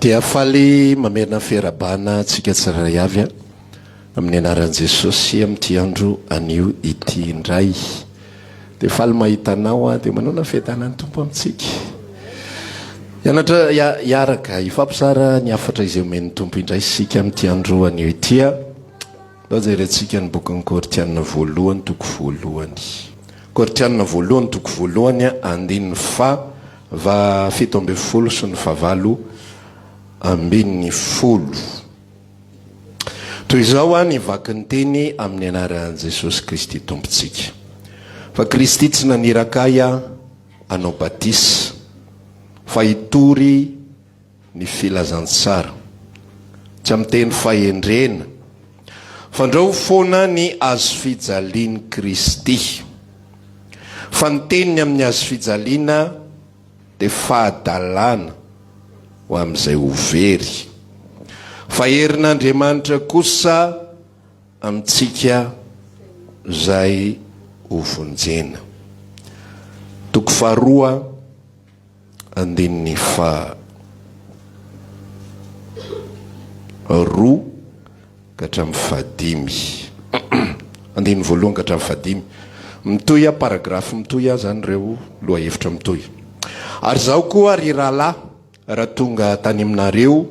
Dia faly mamerina ny fiarahabana antsika tsirairay avy amin'ny anaran'i Jesosy amin'ity andro anio ity indray. Dia faly mahita anao aho, dia manaona ny fiadanan'ny Tompo amintsika. Hianatra hiaraka hifampizara ny hafatra izay omen'ny Tompo indray isika amin'ity andro anio ity. Ndao jerentsika ny bokin'ny Korintiana voalohany toko voalohany. Korintiana voalohany toko voalohany andininy faha va 17 sy ny faha 18. Toy izao aho ny vaky ny teny amin'ny anaran'i Jesosy Kristy Tompontsika. Fa Kristy tsy naniraka ahy hanao batisa, fa hitory ny filazantsara. Tsy amin'ny teny fahendrena, fandrao foana ny hazofijalian'i Kristy. Fa ny teniny amin'ny hazofijaliana dia fahadalana ho amin'izay ho very, fa herin'Andriamanitra kosa amintsika izay hovonjena. Toko faharoa. Andininy faha roa ka hatramin'ny fahadimy. Andininy voalohany ka hatramin'ny fahadimy. Mitohy aho, paragraphe mitohy aho izany ireo lohahevitra mitohy. Ary izaho koa, ry rahalahy, raha tonga tany aminareo,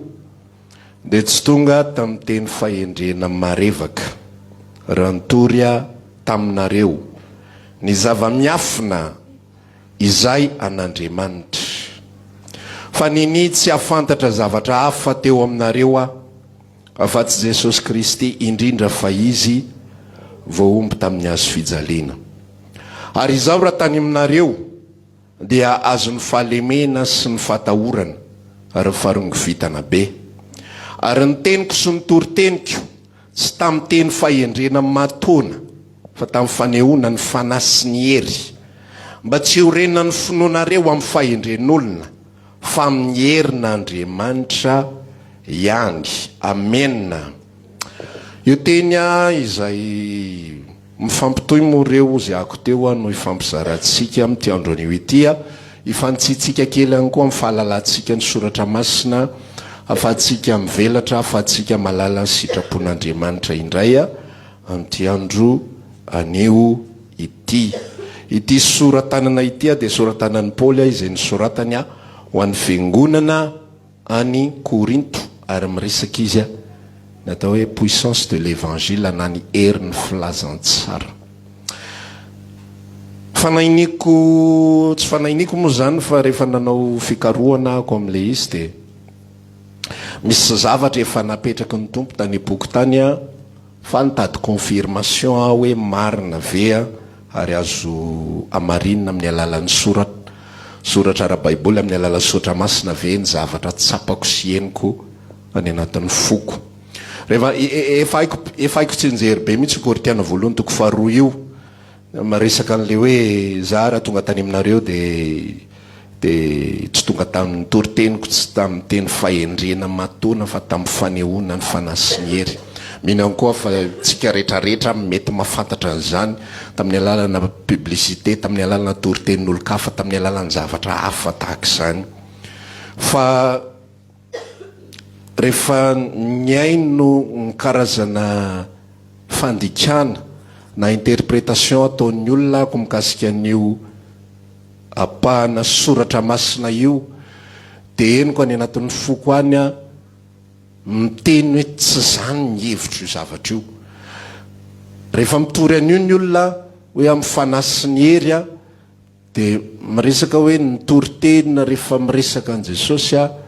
dia tsy tonga tamin'ny teny fahendrena marevaka, raha nitory aho taminareo ny zava-miafina izay an'Andriamanitra. Fa ninia tsy hahafantatra zavatra hafa teo aminareo aho, afa-tsy Jesosy Kristy, indrindra fa Izy voahombo tamin'ny hazo fijaliana. Ary izaho raha tany aminareo, dia azon'ny fahalemena sy ny fahatahorana ary ny faharongovitana be. Ary ny teniko sy ny toriteniko Tsy tamin'ny teny fahendrena matoana, fa tamin'ny fanehoana ny Fanahy sy ny hery, mba tsy hiorenan'ny finoanareo amin'ny fahendren'olona, fa amin'ny herin'Andriamanitra ihany. Amena. Io teny izay Mifampitohy moa ireo izay ako teo no hifampizarantsika amin'ity andro anio ity. Hifanitsiantsika kely ihany koa amin'ny fahalalantsika ny soratra masina, ahafahantsika mivelatra, ahafahantsika mahalala ny sitrapon'Andriamanitra indray amin'ity andro anio ity. Ity sora-tanana ity dia sora-tanan'i Paoly izay nosoratany ho an'ny fiangonana Any Korinto ary miresaka izy ny atao hoe puissance de l'evangile na ny herin'ny filazantsara. Fanahiniko, tsy fanahiniko moa izany fa rehefa nanao fikarohana ahako amin'ilay izy dia misy zavatra efa napetraky ny Tompo tany am-poko tany aho Fa nitady confirmation aho hoe marina ve ary azo hamarinina amin'ny alalan'ny soratra soratra ara-baiboly, amin'ny alalan'ny soratra masina ve ny zavatra tsapako sy henoko any anatin'ny foko. Rehefa efa haiko efa haiko tsianjery be mihitsy io Korintiana voalohany toko faharoa io. Miresaka an'ilay hoe za raha tonga tany aminareo dia dia tsy tonga tamin'ny toriteniko, tsy tamin'ny teny fahendrena matoana fa tamin'ny fanehoana ny fanahy sy ny hery. Mino ihany koa aho fa tsika retraretra mety mahafantatra an'izany tamin'ny alalana publicité, tamin'ny alalana toritenin'olon-kafa, tamin'ny alalan'ny zavatra hafa tahaka izany. Fa Rehefa nihaino ny karazana fandikana na interprétation ataon'ny olona ako mikasika an'io ampahana soratra masina io dia henoko any anatin'ny foko any aho miteny hoe tsy izany ny hevitro io zavatra io. Rehefa mitory an'io ny olona hoe amin'ny fanahy sy ny hery aho Dia miresaka hoe ny toriteny rehefa miresaka an'i Jesosy aho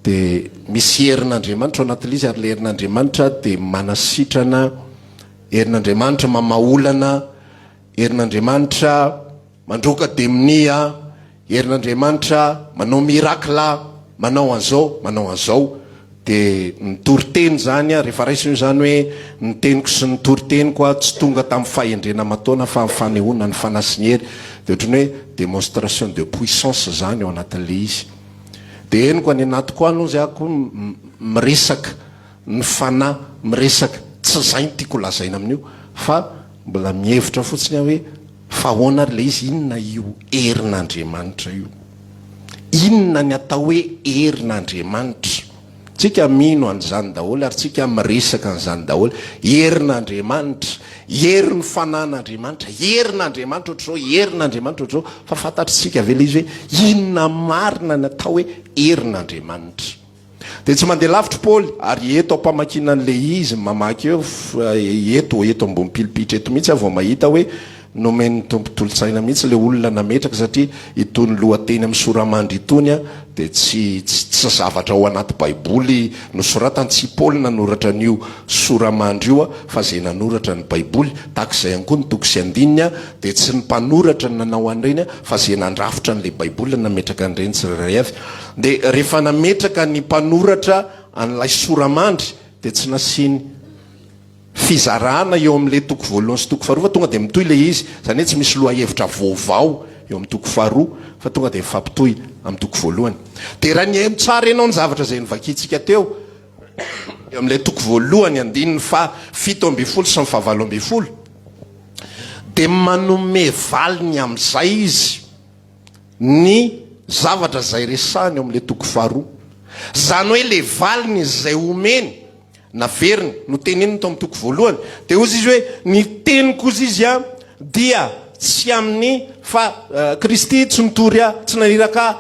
dia misy herin'Andriamanitra ao anatin'ilay izy ary ilay herin'Andriamanitra dia manasitrana, herin'Andriamanitra mamaha olana, herin'Andriamanitra mandroaka demonia, herin'Andriamanitra manao miracle, manao an'izao, manao an'izao. Dia ny toriteny izany, rehefa raisina io izany hoe ny teniko sy ny toriteniko tsy tonga tamin'ny fahendrena aman-taona fa amin'ny fanehoana ny fanahy sy ny hery, dia ohatran'ny hoe démonstration de puissance izany ao anatin'ilay izy. Dia henoko any anatiko any hozy aho koa miresaka ny fanahy, miresaka, tsy izay no tiako holazaina amin'io fa mbola mihevitra fotsiny aho hoe fa ahoana ary ilay izy, inona io herin'Andriamanitra io? Inona ny atao hoe herin'Andriamanitra? Tsika mino an'izany daholo ary tsika miresaka an'izany daholo. Herin'Andriamanitra, herin'ny Fanahin'Andriamanitra, herin'Andriamanitra ohatr'izao, herin'Andriamanitra ohatr'izao. Fa fantatr'tsika ve ilay izy hoe inona marina ny atao hoe herin'Andriamanitra? Dia tsy mandeha lavitra Paoly, ary eto am-pamakiana an'ilay izy, mamaky eo, eto, eto ambony pilipitra eto mihitsy aho vao mahita hoe nomen'ny Tompo tolo-tsaina mihitsy ilay olona nametraka, satria itony lohateny amin'ny sora-mandry itony dia tsy, tsy, tsy zavatra ao anaty Baiboly nosoratany, tsy i Paoly nanoratra an'io sora-mandry io fa izay nanoratra ny Baiboly, tahaka izay ihany koa ny toko sy andininy dia tsy ny mpanoratra no nanao an'ireny fa izay nandrafitra an'ilay Baiboly no nametraka an'ireny tsirairay avy. Dia rehefa nametraka ny mpanoratra an'ilay sora-mandry dia tsy nasiany fizarana eo amin'ilay toko voalohany sy toko faharoa fa tonga dia mitohy ilay izy. Izany hoe tsy misy lohahevitra vaovao eo amin'ny toko faharoa fa tonga dia mifampitohy amin'ny toko voalohany. Dia raha nihaino tsara ianao ny zavatra izay novakintsika teo eo amin'ilay toko voalohany andininy faha 17 sy ny faha 18 dia manome valiny amin'izay izy. ny zavatra izay resahiny ao amin'ilay toko faharoa. Izany hoe ilay valiny izay omeny, naveriny, noteneniny tao amin'ny toko voalohany, dia hozy izy hoe, ny teniko hozy izy an, dia tsy amin'ny fa Kristy tsy nitory ahy, tsy naniraka ahy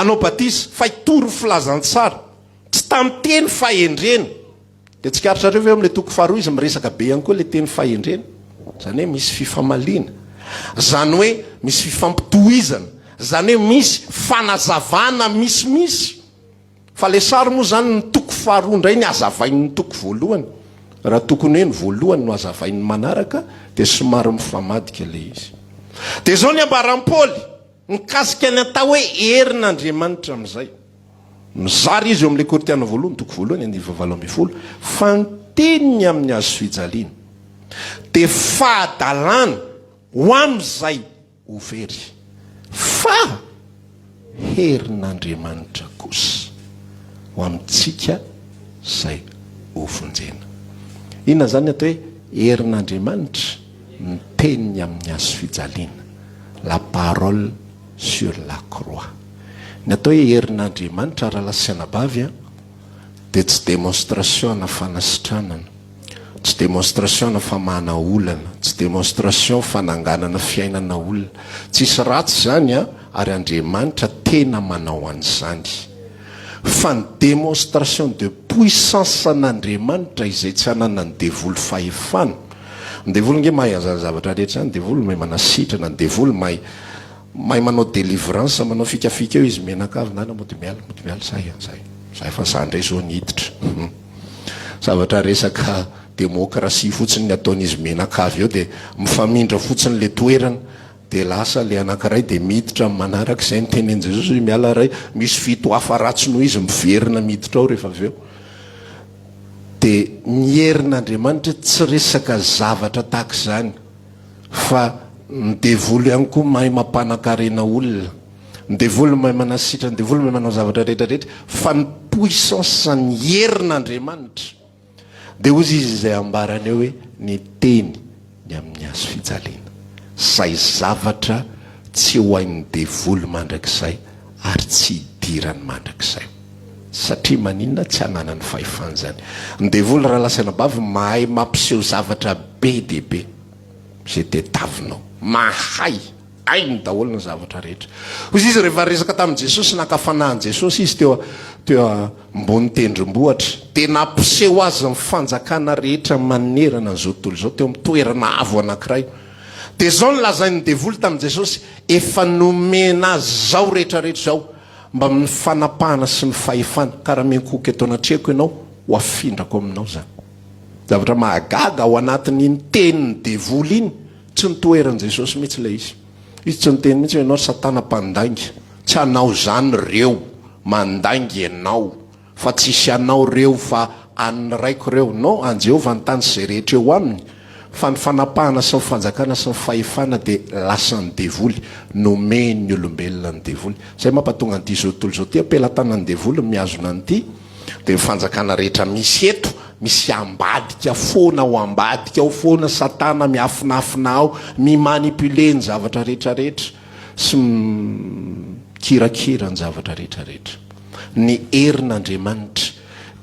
hanao batisa, fa hitory ny filazantsara. Tsy tamin'ny teny fahendrena. Dia tsikaritrareo ve eo amin'ilay toko faharoa izy miresaka be ihany koa ilay teny fahendrena? Izany hoe misy fifamaliana. Izany hoe misy fifampitohizana. Izany hoe misy fanazavana misimisy. Fa ilay sary moa izany ny toko faharoa indray ny hazavain'ny toko voalohany. Raha tokony hoe ny voalohany no hazavain'ny manaraka dia somary mifamadika ilay izy. Dia izao ny ambaran'i Paoly. Mikasika ny atao hoe herin'Andriamanitra amin'izay. Mizara izy eo amin'ilay Korintiana voalohany, toko voalohany, andininy fahavalo ambin'ny folo, fa ny teniny amin'ny hazofijaliana dia fahadalana ho amin'izay ho very, fa herin'Andriamanitra kosa ho amintsika izay hovonjena. Inona izany ny atao hoe herin'Andriamanitra? Ny teniny amin'ny hazofijaliana. La parole sur la croix. Ny atao hoe herin'Andriamanitra rahalahy sy anabavy a, dia tsy démonstration ana fanasitranana, tsy démonstration ana famahana olana, tsy démonstration fananganana fiainana olona. Tsisy ratsy izany a, ary Andriamanitra tena manao an'izany. Fa ny démonstration de puissance an'Andriamanitra izay tsy ananan'ny devoly fahefana, Ny devoly nge mahay an'izany zavatra rehetra izany, ny devoly mahay manasitrana, ny devoly mahay mahay manao délivrance, manao fikafika eo izy mianakavy nana mody miala, mody miala, zay an, zay, zay fa za ndray zao niditra. Hum. Zavatra resaka démocratie fotsiny ny ataon'izy mianakavy eo dia mifamindra fotsiny le toerana dia lasa le anankiray dia miditra amin'ny manaraka izay ny tenin'i Jesosy hoe miala ray, misy fito hafa ratsy noho izy miverina miditra ao rehefa avy eo. Dia ny herin'Andriamanitra tsy resaka zavatra tahaka izany fa ny devoly ihany koa mahay mampanankarena olona, ny devoly mahay manasitrana, ny devoly mahay manao zavatra rehetra rehetra fa ny puissance ny herin'Andriamanitra dia hozy izy izay ambarany eo hoe ny teny ny amin'ny hazo fijaliana, izay zavatra tsy ho hain'ny devoly mandrakizay ary tsy hidirany mandrakizay. Satria maninona? Tsy ananany fahefana izany. Ny devoly rahalahy sy anabavy mahay mampiseho zavatra be dia be izay tediavinao. Mahay! Hainy daholo ny zavatra rehetra. Hoy izy rehefa niresaka tamin'i Jesosy, naka fanahy an'i Jesosy izy teo teo ambony tendrombohitra, dia nampiseho azy ny fanjakana rehetra manerana an'izao tontolo izao teo amin'ny toerana avo anankiray. Dia izao no lazain'ny devoly tamin'i Jesosy, efa nomena azy izao rehetra rehetra izao, mbamin'ny fanapahana sy ny fahefana, ka raha miankohoka eto anatrehako ianao, ho afindrako aminao izany. Zavatra mahagaga ao anatin'iny tenin'ny devoly iny, Tsy nitoheran'i Jesosy mihitsy ilay izy. Izy tsy niteny mihitsy hoe ianao ry satana mpandainga. Tsy hanao izany ireo. Mandainga ianao. Fa tsisy anao ireo fa an'ny Raiko ireo. Non, an'i Jehovah ny tany sy izay rehetra eo aminy. Fa ny fanapahana sy ny fanjakana sy ny fahefana dia lasan'ny devoly. Nomen'ny olombelona ny devoly. Izay mampatonga an'ity izao tontolo izao ity am-pelatanan'ny devoly ny mihazona an'ity. Dia ny fanjakana rehetra misy eto, misy ambadika foana ao ambadika ao foana satana miafinafina ao, mi-manipuler ny zavatra rehetra rehetra sy. Mikirakira ny zavatra rehetra rehetra. Ny herin'Andriamanitra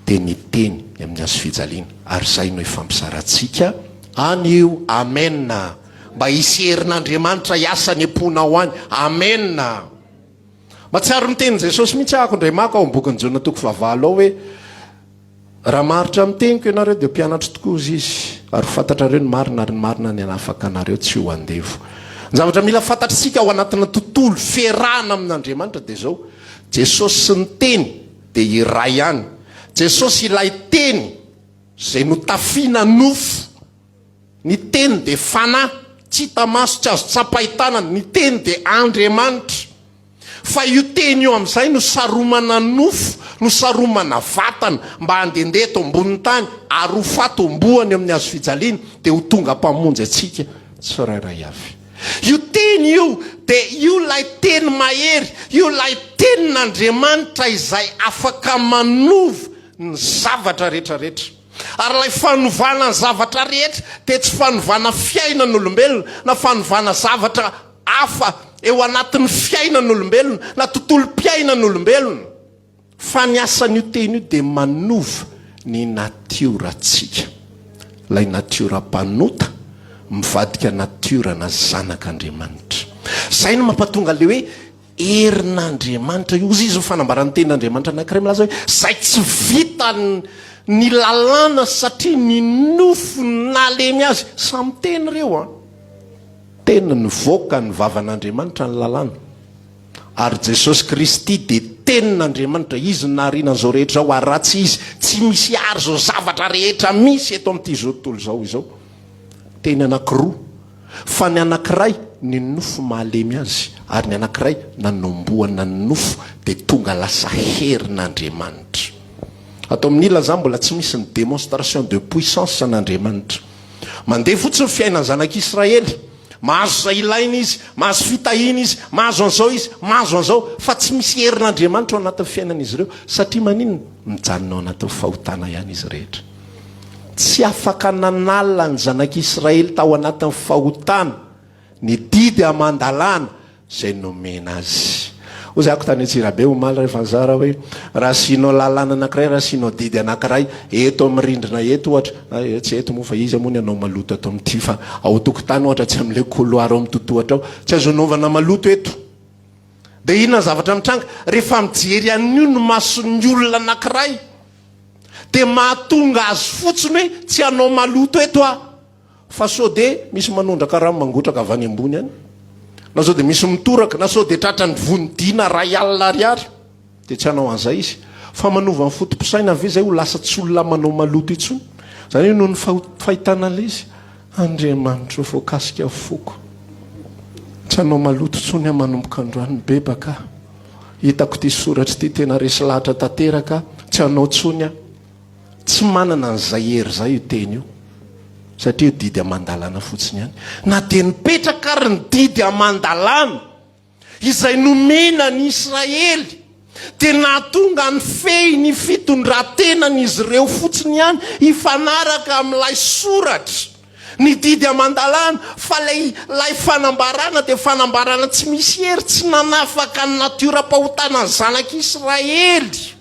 dia ny teny amin'ny hazo fijaliana ary izay no ifampizarantsika anio. Amen. Mba hisy herin'Andriamanitra hiasa any am-ponao any. Amen. Mahatsiaro ny tenin'i Jesosy mihitsy aho indray maka ao amin'ny bokin'i Jaona toko fahavalo ao hoe Raha maharitra amin'ny teniko ianareo dia mpianatro tokoa hozy izy, ary ho fantatrareo ny marina ary ny marina ny hanafaka anareo tsy ho andevo. Ny zavatra mila fantatr'isika ao anatina tontolo fiarahana amin'Andriamanitra dia izao, Jesosy sy ny Teny dia iray ihany. Jesosy ilay Teny izay notafiana nofo. Ny Teny dia fanahy, tsy hita maso, tsy azo tsapain-tanana. Ny Teny dia Andriamanitra. Fa io Teny io amin'izay no saromana nofo, no saromana vatana, mba handehandeha eto ambonin'ny tany, ary ho faty homboany eo amin'ny hazo fijaliana, dia ho tonga Mpamonjy antsika tsirairay avy. Io Teny io dia io ilay Teny mahery, io ilay Tenin'Andriamanitra izay afaka manova ny zavatra rehetrarehetra. Ary ilay fanovana ny zavatra rehetra dia tsy fanovana fiainan'olombelona na fanovana zavatra hafa eo anatin'ny fiainan'olombelona na tontolom-piainan'olombelona, fa ny asan'io teny io dia manova ny natiorantsika. Ilay natiora mpanota mivadika natiorana zanak'Andriamanitra. Izay no mampatonga ilay hoe Herin'Andriamanitra io. Hozy izy ny fanambaran'ny tenin'Andriamanitra anankiray milaza hoe izay tsy vitan' ny lalàna satria ny nofo nalemy azy. Samy teny ireo an. Teny nivoaka ny vavan'Andriamanitra ny lalàna. Ary Jesosy Kristy dia tenin'Andriamanitra. Izy no nahariana an'izao rehetra izao ary raha tsy Izy tsy misy ary izao zavatra rehetra misy eto amin'ity izao tontolo izao izao. Teny anankiroa. Fa ny anankiray ny nofo mahalemy azy, ary ny anankiray nanombohana ny nofo dia tonga lasa herin'Andriamanitra. Ato amin'ny ila zany mbola tsy misy ny démonstration de puissance an'Andriamanitra. Mandeha fotsiny ny fiainan'ny zanak'Israely, mahazo izay ilainy izy, mahazo fitahiana izy, mahazo an'izao izy, mahazo an'izao, fa tsy misy herin'Andriamanitra ao anatin'ny fiainan'izy ireo. Satria maninona? Mijanona ao anatin'ny fahotana ihany izy rehetra. Tsy afaka nanala ny zanak'Israely tao anatin'ny fahotana ny didy aman-dalàna izay nomena azy. Hoy zako tany Antsirabe omaly rehefa nizara hoe, raha asianao lalàna anankiray, raha asianao didy anankiray eto amin'ny rindrina eto ohatra, na tsy eto moa fa iza moa ny hanao maloto ato amin'ity fa ao an-tokotany ohatra, tsy amin'ilay couloir ao amin'ny totohatra ao, tsy azo anaovana maloto eto. Dia inona ny zavatra mitranga? Rehefa mijery an'io ny mason'ny olona anankiray, Dia mahatonga azy fotsiny hoe tsy hanao maloto eto aho fa sao dia misy manondraka rano mangotraka avy any ambony any, na sao dia misy mitoraka, na sao dia tratran'ny vonidina iray alina ariary. Dia tsy hanao an'izay izy. Fa manova ny foto-pisainany ve izay ho lasa tsy olona manao maloto intsony? Izany hoe noho ny fahitana an'ilay izy, Andriamanitra ô, voakasika ny foko. Tsy hanao maloto intsony aho manomboka androany, mibebaka aho. Hitako ity soratra ity, tena resy lahatra tanteraka aho, tsy hanao intsony aho. Tsy manana an'izay hery izay io teny io, satria io didy aman-dalàna fotsiny ihany. Na dia nipetraka ary ny didy aman-dalàna izay nomena ny Israely, dia nahatonga ny fehy ny fitondran-tenan'izy ireo fotsiny ihany hifanaraka amin'ilay soratra. Ny didy aman-dalàna, fa ilay ilay fanambarana dia fanambarana tsy misy hery, tsy nanafaka ny natioram-pahotana ny zanak'Israely.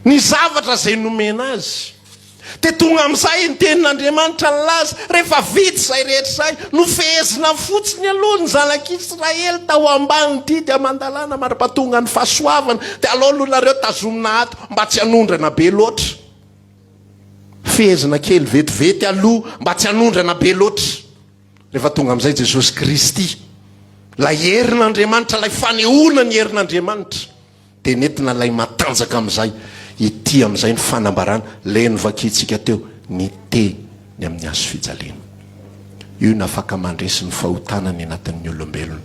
Ny zavatra izay nomena azy. Dia tonga amin'izay ny tenin'Andriamanitra nilaza, rehefa vita izay rehetra izay, nofehezina fotsiny aloha ny zanak'Israely tao ambany didy aman-dalàna mandra-pahatonga ny fahasoavana, dia aleo aloha nareo tazomina ato mba tsy hanondrana be loatra. Fehezina kely vetivety aloha mba tsy hanondrana be loatra. Rehefa tonga amin'izay Jesosy Kristy, ilay herin'Andriamanitra, ilay fanehoana ny herin'Andriamanitra, dia nentina ilay matanjaka amin'izay. Ity amin'izay ny fanambarana, ilay novakintsika teo, ny teny amin'ny hazo fijaliana. Io no afaka mandresy ny fahotana any anatin'ny olombelona.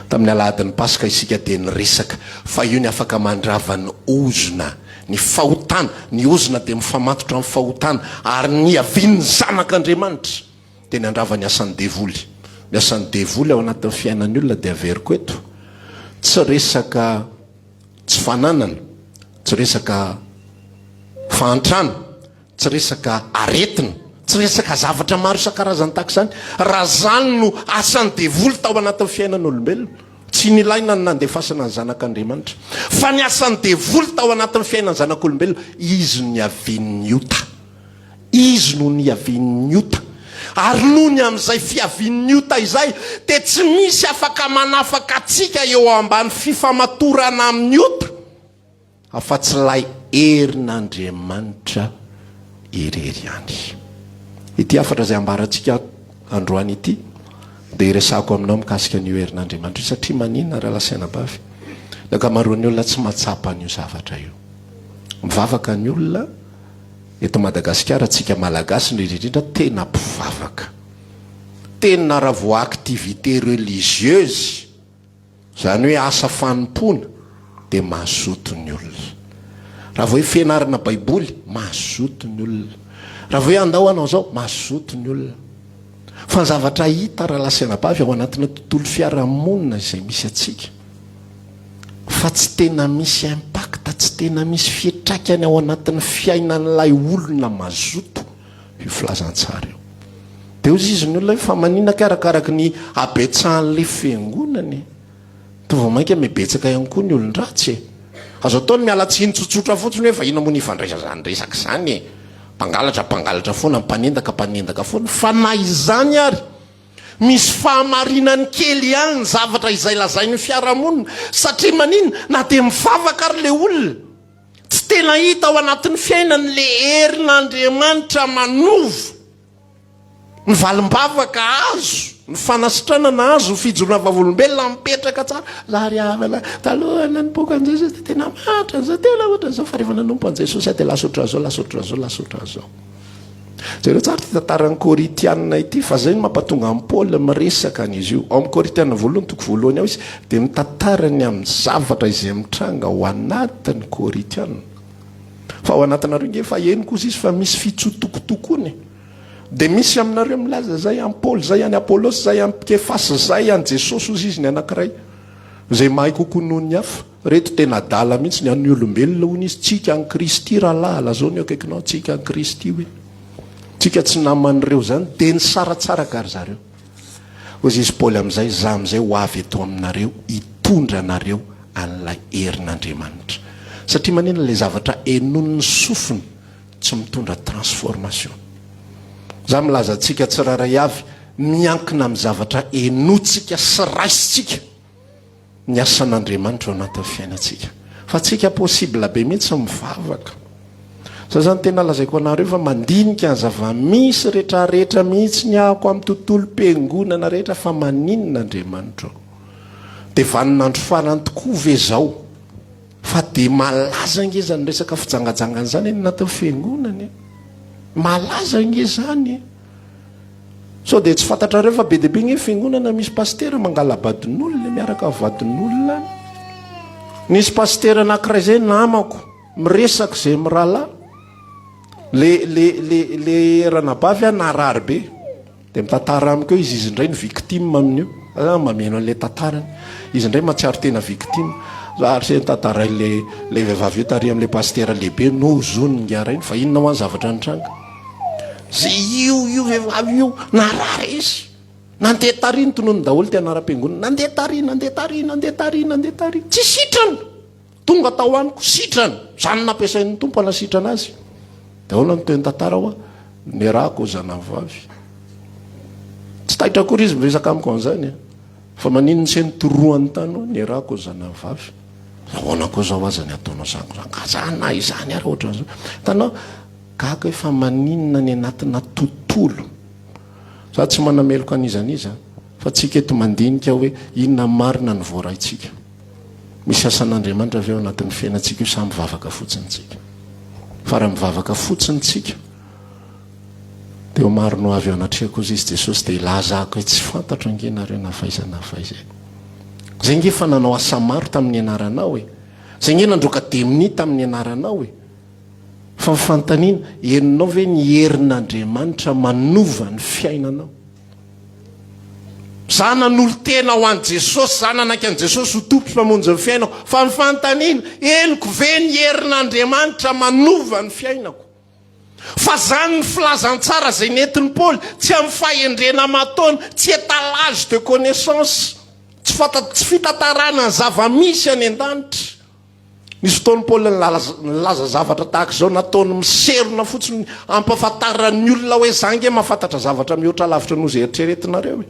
Tamin'ny alahadin'ny Paska isika dia niresaka fa io ny afaka mandrava ny ozona, ny fahotana. Ny ozona dia mifamatotra amin'ny fahotana ary ny niavian'ny Zanak'Andriamanitra dia ny handrava ny asan'ny devoly. Ny asan'ny devoly ao anatin'ny fiainan'ny olona dia averiko eto, tsy resaka tsy fananana, tsy resaka fahantrana, Tsy resaka aretina, tsy resaka zavatra maro isan-karazany tahaka izany. Raha izany no asan'ny devoly tao anatin'ny fiainan'olombelona. Tsy nilaina ny nandefasana ny Zanak'Andriamanitra. Fa ny asan'ny devoly tao anatin'ny fiainan'ny zanak'olombelona, izy no niavian'ny ota. Izy no niavian'ny ota. Ary noho ny amin'izay fiavian'ny ota izay, dia tsy misy afaka manafaka antsika eo ambany fifamatorana amin'ny ota. Afa-tsy ilay herin'Andriamanitra irery ihany. Ity hafatra izay ambarantsika androany ity dia hiresahako aminao mikasika an'io herin'Andriamanitra io satria maninona rahalahy sy anabavy? Ny ankamaroan'ny olona tsy mahatsapa an'io zavatra io. Mivavaka ny olona eto Madagasikara, antsika Malagasy indrindra indrindra tena mpivavaka. Tena raha vao activité religieuse Izany hoe asa fanompoana dia mazoto ny olona. Raha vao hoe fianarana baiboly, mazoto ny olona. Raha vao hoe andao hanao izao, mazoto ny olona. Fa ny zavatra hita rahalahy sy anabavy ao anatina tontolo fiarahamonina izay misy antsika, fa tsy tena misy impact, tsy tena misy fiantraikany ao anatin'ny fiainan'ilay olona mazoto io filazantsara io. Dia hozy izy ny olona hoe fa maninona kay arakaraky ny habetsahan'ilay fiangonana e? Toa vao mainka mibetsaka ihany koa ny olon-dratsy e! Azo atao ny miala tsiny tsotsotra fotsiny hoe fa inona moa ny ifandraisana izany resaka izany e? Mpangalatra mpangalatra foana, mpanendaka mpanendaka foana. Fa na izany ary, misy fahamarinany kely ihany ny zavatra izay lazain'ny fiarahamonina. Satria maninona? Na dia mivavaka ary ilay olona, Tsy tena hita ao anatin'ny fiainany le herin'Andriamanitra manova ny valim-bavaka azo, ny fanasitranana azo, ny fijoroana vavolombelona mipetraka tsara. Za ry havana, taloha nanompoako an'i Jesosy dia tena mahantra an'izao, tena ohatran'izao, fa rehefa nanompo an'i Jesosy aho dia lasa ohatran'izao, lasa ohatran'izao, lasa ohatran'izao. Jereo tsara ity tantaran'ny Korintiana ity fa izay no mampatonga an'i Paoly miresaka an'izy io. Ao amin'ny Korintiana voalohany toko voalohany ao izy dia mitantara ny amin'ny zavatra izay mitranga ao anatin'ny Korintiana. Fa ao anatinareo nge efa henoko ozy izy fa misy fitsotokotokoana e. Dia misy aminareo milaza izay an'i Paoly, izay an'i Apolosy, izay an'i Kefasy, izay an'i Jesosy ozy izy ny anankiray. Izay mahay kokoa noho ny hafa. Reto tena adala mihitsy ny an'ny olombelona hono izy, tsika an'i Kristy rahalahy, lazao ny eo akaikinao, tsika an'i Kristy hoe. Tsika tsy naman'ireo zany, dia nisaratsaraka ry zareo. Hoy izy Paoly amin'izay, za amin'izay ho avy eto aminareo hitondra anareo an'ilay herin'Andriamanitra. Satria manina ilay zavatra henoin'ny sofina tsy mitondra transformation. Za milaza antsika tsirairay avy, miankina amin'ny zavatra henointsika sy raisintsika. ny asan'Andriamanitra ao anatin'ny fiainantsika. Fa tsika possible be mihitsy mivavaka. Za zany tena lazaiko anareo fa mandinika ny zava-misy retraretra mihitsy ny ahako amin'ny tontolom-piangonana rehetra fa maninona Andriamanitra ô? Dia vaninandro farany tokoa ve zao? Fa dia malaza ange zany resaka fijangajangana zany any anatin'ny fiangonana e. Malaza ange zany e. Sao dia tsy fantatrareo fa be dia be nge fiangonana misy pasitera mangala-badin'olona miaraka amin'ny vadin'olona any. Nisy pasitera anankiray zay namako miresaka izay mirahalahy. Le le le le ranabavy a narary be. Dia mitantara amiko eo izy izy indray no victime amin'io. Ah, mameno an'ilay tantarany. Izy indray mahatsiaro tena victime. Za ary se nitantarain'le le vehivavy io tary amin'ilay pasitera lehibe nozoniny ngarainy fa inona hoa ny zavatra nitranga. Zay io io vehivavy io narary izy. Nandeha tary ny tonony daholo ty anaram-piangonana. Nandeha tary, nandeha tary, nandeha tary, nandeha tary. Tsy sitrana. Tonga tao amiko, sitrana. Zany nampiasain'ny Tompo hanasitrana azy. Dia ahoana ny tohin'ny tantara hoa? Niarahako zanany vavy. Tsy taitra akory izy miresaka amiko an'izany. Eh. Fa maninona se nitorohany tany hoa? Niarahako zanany vavy. Ahoana koa zao aza ny ataonao zany? Ka zany na izany ary ohatran'izao. Hitanao? Gaga hoe fa maninona any anatina tontolo. Za tsy manameloka an'iza n'iza fa tsika eto mandinika hoe inona marina ny voaraintsika. Misy asan'Andriamanitra ve ao anatin'ny fiainantsika io sa mivavaka fotsiny tsika? Fa raha mivavaka fotsiny tsika dia ho maro no avy eo anatrehako hozy izy Jesosy dia hilaza ako hoe tsy fantatro ange nareo na avy aiza na avy aiza e. Zay nge fa nanao asa maro tamin'ny anaranao e. Zay nge nandroaka demonia tamin'ny anaranao e. Fa ny fanontaniana, henonao ve ny herin'Andriamanitra manova ny fiainanao? Za nanolo-tena ho an'i Jesosy, za nanaiky an'i Jesosy ho Tompo sy Mpamonjy ny fiainako. Fa ny fanontaniana, henoko ve ny herin'Andriamanitra manova ny fiainako? Fa zany ny filazantsara izay nentin'i Paoly, tsy amin'ny fahendrena aman-taona, tsy étalage de connaissance. Tsy fanta, tsy fitantarana ny zava-misy any an-danitra. Nisy fotoana Paoly nilaza zavatra tahaka izao, nataony miserona fotsiny hampahafantarany ny olona hoe za ange mahafantatra zavatra mihoatra lavitra noho izay eritreretinareo e.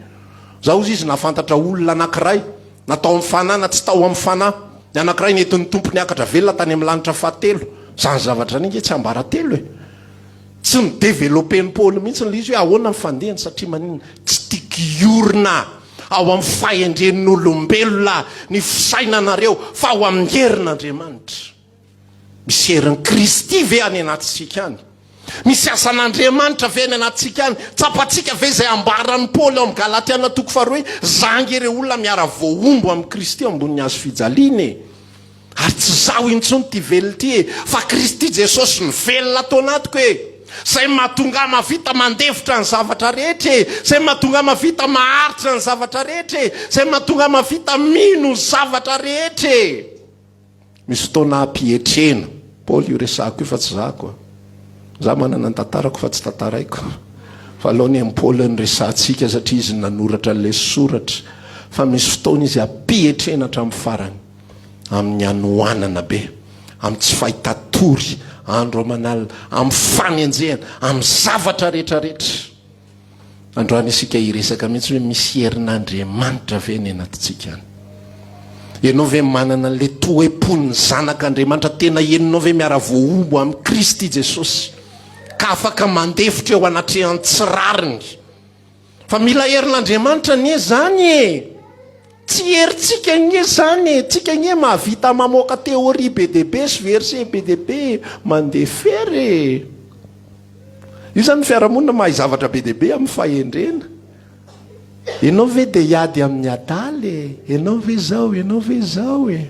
Za hozy izy nahafantatra olona anankiray, na tao amin'ny fanahy na tsy tao amin'ny fanahy. Ny anankiray nentin'ny Tompo niakatra velona tany amin'ny lanitra fahatelo. Izany zavatra izany ange tsiambaratelo e. Tsy ni-developper-n'i Paoly mihitsy ilay izy hoe ahoana ny fandehany satria maninona? Tsy tiako hiorina ao amin'ny fahendren'olombelona ny fisainanareo fa ao amin'ny herin'Andriamanitra. Misy herin'i Kristy ve any anatintsika any? Misy asan'Andriamanitra ve any anatintsika any? Tsapantsika ve izay ambaran'i Paoly ao amin'ny Galatiana toko faharoa hoe za ange ireo olona miara-voahombo amin'i Kristy eo ambonin'ny hazo fijaliana e? Ary tsy izaho intsony ity velona ity e, fa Kristy Jesosy no velona ato anatiko e! Izay mahatonga ahy mahavita mandefitra ny zavatra rehetra e, izay mahatonga ahy mahavita maharitra ny zavatra rehetra e, izay mahatonga ahy mahavita mino ny zavatra rehetra e! Misy fotoana ampietrena. Paoly io resahako io fa tsy zako a. Za manana ny tantarako fa tsy tantaraiko. Fa aleo ny an'i Paoly no resahantsika satria izy no nanoratra an'ilay soratra. Fa misy fotoana izy ampietrena hatramin'ny farany. Amin'ny hanoanana be, amin'ny tsy fahitan-tory andro aman'alina, amin'ny fanenjehana, amin'ny zavatra rehetra rehetra. Androany isika hiresaka mihitsy hoe misy herin'Andriamanitra ve ny anatintsika any? Ianao ve manana an'ilay toe-pon'ny zanak'Andriamanitra tena henonao ve miara-voahombo amin'i Kristy Jesosy ka afaka mandefitra eo anatrehan'ny tsy rariny? Fa mila herin'Andriamanitra anie zany e! Tsy herintsika anie zany e! Tsika anie mahavita mamoaka théorie be dia be sy verset be dia be e! Mandeha fery e! Io zany ny fiarahamonina mahay zavatra be dia be amin'ny fahendrena. Ianao ve dia hiady amin'ny adala e? Ianao ve zao? Ianao ve zao e?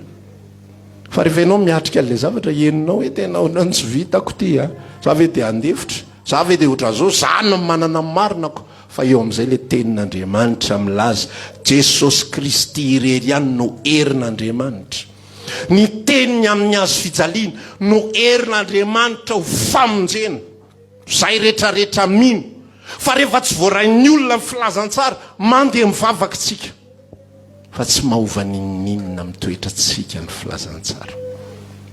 Fa rehefa ianao miatrika an'ilay zavatra, henonao hoe tena ohatran'ny tsy vitako ity a! Za ve dia handefitra? Za ve dia ohatran'izao? Za no manana ny marina ko! Fa eo amin'izay ilay tenin'Andriamanitra milaza, Jesosy Kristy irery ihany no herin'Andriamanitra. Ny teniny amin'ny hazo fijaliana no herin'Andriamanitra ho famonjena izay rehetrarehetra mino. Fa rehefa tsy voarain'ny olona ny filazantsara, mandeha mivavaka isika. Fa tsy mahova n'inon'inona amin'ny toetrantsika ny filazantsara.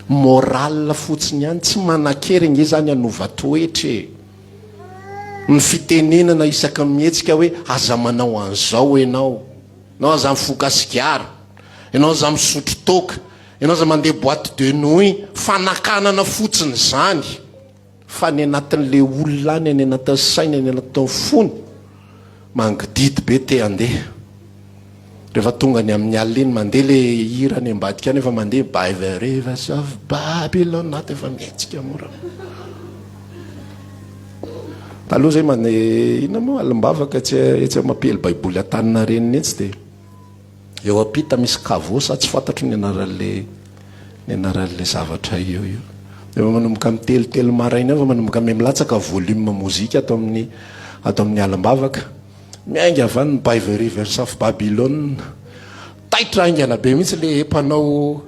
Morale fotsiny ihany, tsy manan-kery ange izany hanova toetra e. Ny fitenenana isaky ny mihetsika hoe aza manao an'izao ianao, ianao aza mifoka sigara, ianao aza misotro toaka, ianao aza mandeha boite de nuit, fanakanana fotsiny izany. Fa any anatin'ilay olona any, any anatin'ny sainy, any anatin'ny fony, mangididy be te handeha. Rehefa tonga any amin'ny alina iny, mandeha ilay hira any ambadika any, efa mandeha By the rivers of Babylon, ato efa mihetsika mora. Taloha zay mandeha, inona moa, alim-bavaka etsy etsy mampiely baiboly Antaninarenina etsy dia eo ampita misy caveau sa tsy fantatro ny anaran'ilay ny anaran'ilay zavatra eo io. Efa manomboka mitelotelo maraina eo, efa manomboka miha-milatsaka volume mozika ato amin'ny ato amin'ny alim-bavaka. Miainga avy any By the Rivers of Babylon. Taitra haingana be mihitsy le mpanao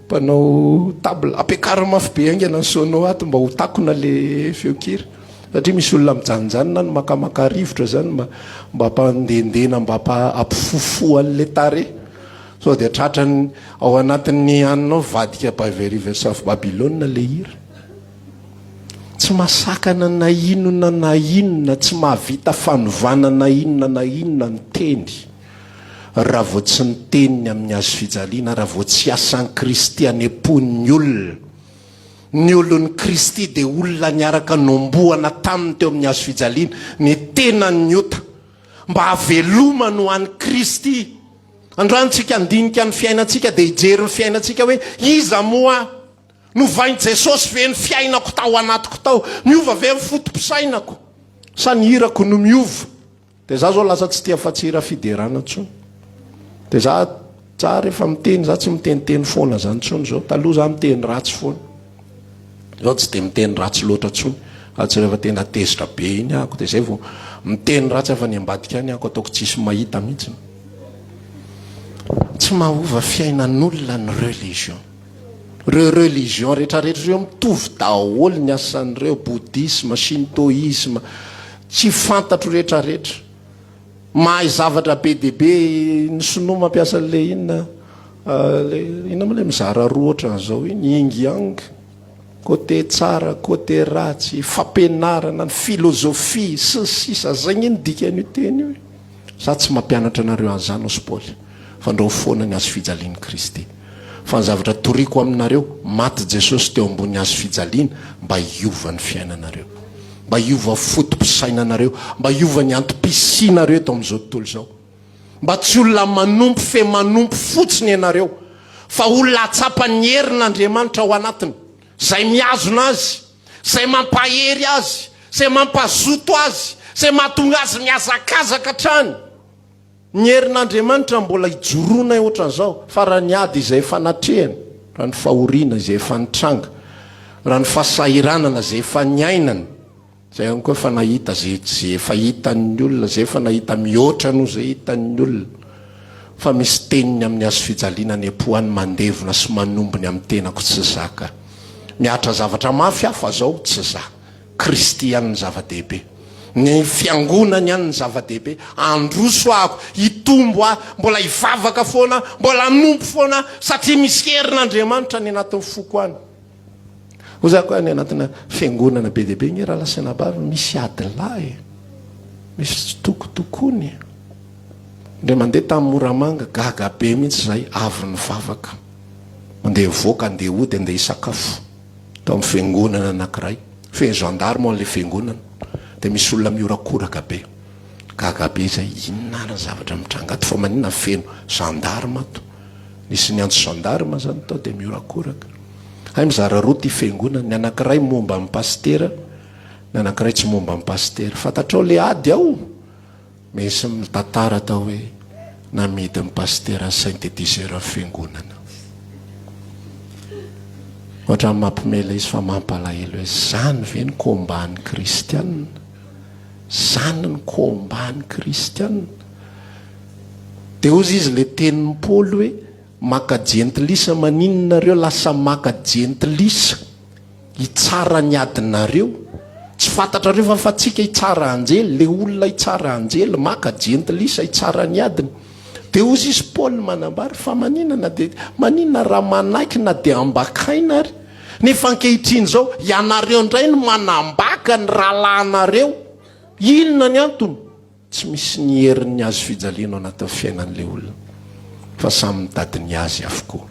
mpanao table. Ampiakaro mafy be haingana ny sono ato mba ho takona le feon-kira. Satria misy olona mijanonjanona any makamaka rivotra zany mba mba hampandehandehana mba hampifofoa an'le tarehy. Sao dia tratran'ny ao anatin'ny anona ao vadika By the Rivers of Babylon le hira. Tsy mahasakana na inona na inona, tsy mahavita fanovana na inona na inona ny teny, raha vao tsy ny teniny amin'ny hazo fijaliana, raha vao tsy asan'i Kristy any am-pon'ny olona. Ny olon'i Kristy dia olona niaraka nombohana taminy teo amin'ny hazo fijaliana, ny tenan'ny ota, mba hahavelomany ho an'i Kristy. Androany tsika handinika ny fiainantsika dia hijery ny fiainantsika hoe, iza moa aho? Novain'i Jesosy ve ny fiainako tao anatiko tao? Niova ve ny foto-pisainako? Sa ny hirako no miova? Dia za zao lasa tsy tia afa-tsy hira fiderana intsony. Dia za za rehefa miteny za tsy miteniteny foana zany intsony zao. Taloha za miteny ratsy foana. Zao tsy dia miteny ratsy loatra intsony. Fa tsy rehefa tena tezitra be iny ahako dia zay vao miteny ratsy afa ny ambadika any ahako ataoko tsisy mahita mihitsy. Tsy mahova fiainan'olona ny religion. Reo religion rehetra rehetra reo mitovy daholo ny asan'ireo, bouddhisme, shintoïsme, tsy fantatro rehetra rehetra. Mahay zavatra be dia be ny sinoa mampiasa an'ilay inona ilay inona moa ilay mizara roa ohatran'izao iny, ying yang, côté tsara, côté ratsy, fampianarana, ny philosophie sy ny sisa, zay nge ny dikan'io teny io e. Za tsy mampianatra anareo an'izany hoy Paoly, fa ndrao foana ny hazo fijalian'i Kristy. Fa ny zavatra toriko aminareo, maty Jesosy teo ambony hazo fijaliana mba hiova ny fiainanareo. Mba hiova foto-pisainanareo, mba hiova ny antom-pisianareo eto amin'izao tontolo izao. Mba tsy olona manompo fe manompo fotsiny ianareo, fa olona hahatsapa ny herin'Andriamanitra ao anatiny, izay mihazona azy, izay mampahery azy, izay mampazoto azy, izay mahatonga azy mihazakazaka hatrany. Ny herin'Andriamanitra mbola ijoroanay ohatran'izao, fa raha ny ady izay efa natrehina, raha ny fahoriana izay efa nitranga, raha ny fahasahiranana izay efa niainana, izay ihany koa efa nahita izay izay efa hitan'ny olona, izay efa nahita mihoatra noho izay hitan'ny olona, fa misy teniny amin'ny hazofijaliana any am-po any mandevona sy manombo ny amin'ny tenako tsy zaka. Mihatra zavatra mafy aho fa zao tsy za. Kristy ihany ny zava-dehibe. Ny fiangonany ihany ny zava-dehibe. Handroso aho, hitombo aho, mbola hivavaka foana aho, mbola hanompo foana aho, satria misy herin'Andriamanitra any anatin'ny foko any. Hoy za koa any anatina fiangonana be dia be nge rahalahy sy anabavy misy adilahy e. Misy tsitokotokony e. Indray mandeha tamin'ny Moramanga, gaga be mihitsy izahay, avy nivavaka. Mandeha hivoaka, andeha hody, andeha hisakafo. Tao amin'ny fiangonana anankiray, feno gendarme ao ilay fiangonana, dia misy olona mihorakoraka be. Gaga be izahay, inona ary ny zavatra mitranga ato fa maninona feno gendarme ato? Nisy niantso gendarme izany tao dia mihorakoraka. Hay mizara roa ity fiangonana, ny anankiray momba an'i pasitera, ny anankiray tsy momba an'i pasitera. Fantatrao ilay ady ao? Misy mitantara atao hoe namidin'ny pasitera synthétiseur ny fiangonana. Ohatran'ny mampime ilay izy fa mampalahelo hoe zany ve ny combat ny kristianina? Zany ny combat ny kristianina? Dia hozy izy ilay tenin'i Paoly hoe maka jentilisa maninona nareo lasa maka jentilisa? Hitsara ny adinareo. Tsy fantatrareo fa fa tsika hitsara anjely, le olona hitsara anjely, maka jentilisa hitsara ny adiny. De hozy izy Paul manambara fa manina na de manina raha manaiky na de ambakaina ary. Nefa ankehitriny izao ianareo indray no manambaka ny rahalahinareo. Inona ny antony? Tsy misy ny herin'ny hazo fijaliana ao anatin'ny fiainan'ilay olona fa samy mitady ny azy avokoa.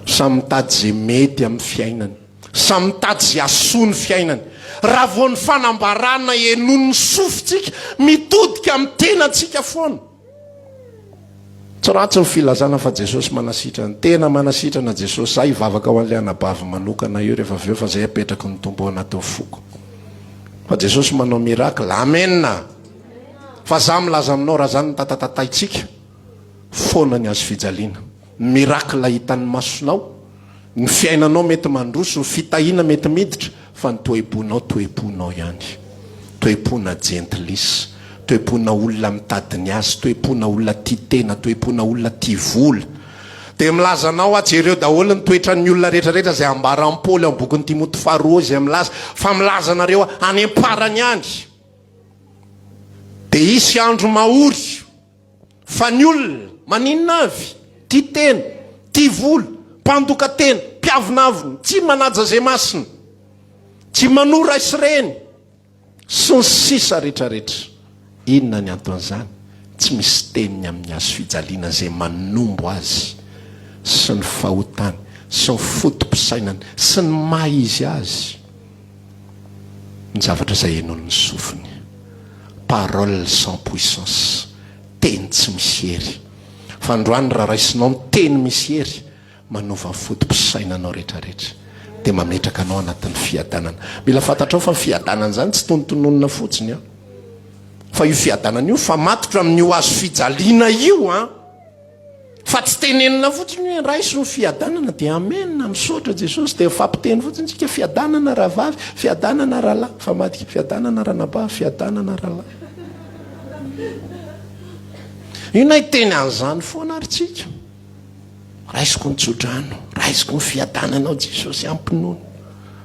Samy mitady izay mety amin'ny fiainany. Samy mitady izay hahasoa ny fiainany. Raha vao ny fanambarana henoin'ny sofintsika, mitodika amin'ny tenantsika foana. Tsy ratsy ny filazana fa Jesosy manasitrana. Tena manasitrana Jesosy. Za hivavaka ho an'ilay anabavy manokana io rehefa avy eo fa zay apetraky ny Tompo ao anatin'ny foko. Fa Jesosy manao miracle. Amen! Fa za milaza aminao raha zany ny tatatataintsika, foana ny hazo fijaliana. Miracle hitan'ny masonao, ny fiainanao mety mandroso, ny fitahiana mety miditra, fa ny toe-ponao toe-ponao ihany. Toe-pona jentilisa, toe-pona olona mitady ny azy, toe-pona olona tia tena, toe-pona olona tia vola. Dia milaza anao aho, jereo daholo ny toetran'ny olona rehetra rehetra izay ambaran'i Paoly ao amin'ny bokin'i Timoty faharoa izay milaza fa milaza anareo aho, any am-parany any dia hisy andro mahory. Fa ny olona, maninona avy? Tia tena, tia vola, mpandoka tena, mpiavonavona, tsy manaja izay masina, tsy manoa ray sy reny, sy ny sisa rehetra rehetra. Inona ny anton'izany? Tsy misy teniny amin'ny hazo fijaliana izay manombo azy sy ny fahotany sy ny foto-pisainany sy ny maha izy azy ny zavatra izay henoin'ny sofiny. Parole sans puissance, teny tsy misy hery. Fa androany raha raisinao ny teny misy hery, manova ny foto-pisainanao rehetrarehetra, dia mametraka anao anatin'ny fiadanana. Mila fantatrao fa ny fiadanana izany tsy tonontononina fotsiny an. Fa io fiadanana io mifamatotra amin'io hazo fijaliana io an. Fa tsy tenenina fotsiny hoe raiso ny fiadanana dia amen, misaotra Jesosy dia mifampiteny fotsiny tsika fiadanana rahavavy, fiadanana rahalahy, mifamadika fiadanana ranabavy, fiadanana rahalahy. Inona hiteny an'izany foana ary tsika? Raisiko ny tsodrano, raisiko ny fiadananao Jesosy ampinono.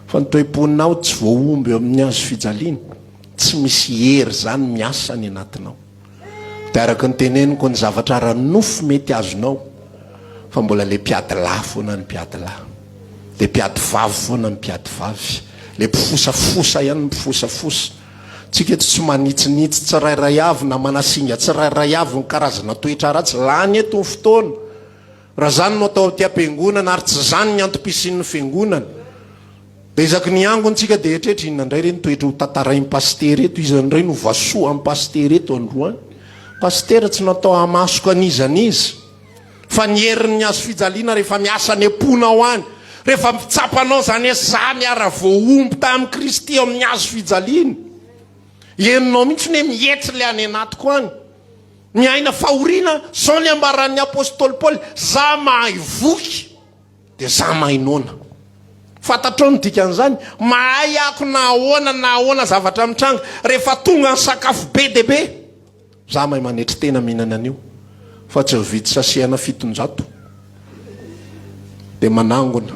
Fa ny toe-ponao tsy voahomby eo amin'ny hazo fijaliana, tsy misy hery izany miasa any anatinao. Dia araka ny teneniko ny zavatra ara-nofo mety azonao fa mbola le mpiady lahy foana ny mpiady lahy. Le mpiady vavy foana ny mpiady vavy. Le mpifosafosa ihany ny mpifosafosa. Tsika eto tsy manitsinitsy tsirairay avy na manasinga tsirairay avy ny karazana toetra ratsy. Lany eto ny fotoana. Raha zany no atao aty am-piangonana ary tsy zany ny antom-pisian'ny fiangonana. Dia isaky ny hiangona tsika dia eritreritra inona indray re ny toetra ho tantarain'i Pasitera eto, iza indray no vasohan'i Pasitera eto androany. Pasitera tsy natao hamasoka an'iza n'iza. Fa ny herin'ny hazo fijaliana rehefa miasa any am-ponao any, rehefa tsapanao izany hoe za miara-voahombo tamin'i Kristy eo amin'ny hazo fijaliana. Henonao mihitsy hoe mihetry ilay any anatiko any. Miaina fahoriana, izao ny ambaran'ny apostoly Paoly, za mahay voky dia za mahay noana. Fantatrao ny dikan'izany? Mahay ako na ahoana na ahoana zavatra mitranga, rehefa tonga ny sakafo be dia be, za mahay manetry tena mihinana an'io, fa tsy mividy sachet ana 700 dia manangona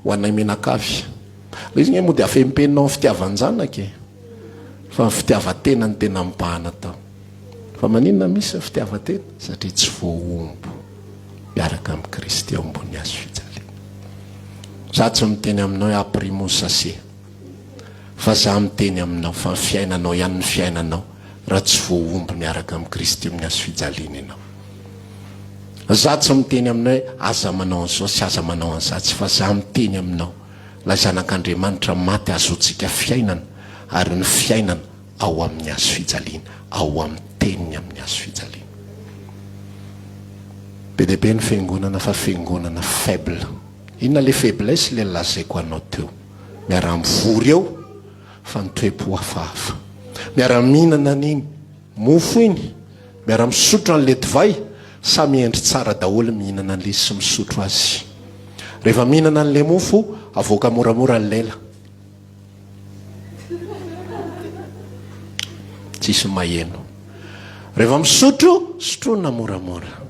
ho anay mianakavy. Ilay izy nge moa dia afempenina ao amin'ny fitiavan-janaka e, fa ny fitiavan-tena no tena mibahana tao. Fa maninona misy ny fitiavan-tena? Satria tsy voahombo miaraka amin'i Kristy eo ambony hazo fijaliana. Za tsy miteny aminao hoe ampirimo ny sachet. Fa za miteny aminao fa ny fiainanao ihany ny fiainanao raha tsy voahombo miaraka amin'i Kristy amin'ny hazo fijaliana ianao. Za tsy miteny aminao hoe aza manao an'izao sy aza manao an'izatsy fa za miteny aminao ilay Zanak'Andriamanitra maty ahazoantsika fiainana ary ny fiainana ao amin'ny hazo fijaliana, ao amin'ny teniny amin'ny hazo fijaliana. Be dia be ny fiangonana fa fiangonana faible. Inona le faiblesse le lazaiko anao teo? Miara-mivory eo fa ny toe-po hafahafa. Miara-mihinana an'iny mofo iny, miara-misotro an'le divay, samy hendry tsara daholo mihinana an'le sy misotro azy. Rehefa mihinana an'le mofo, avoaka moramora ny lela. Tsisy maheno. Rehefa misotro, sotroina moramora.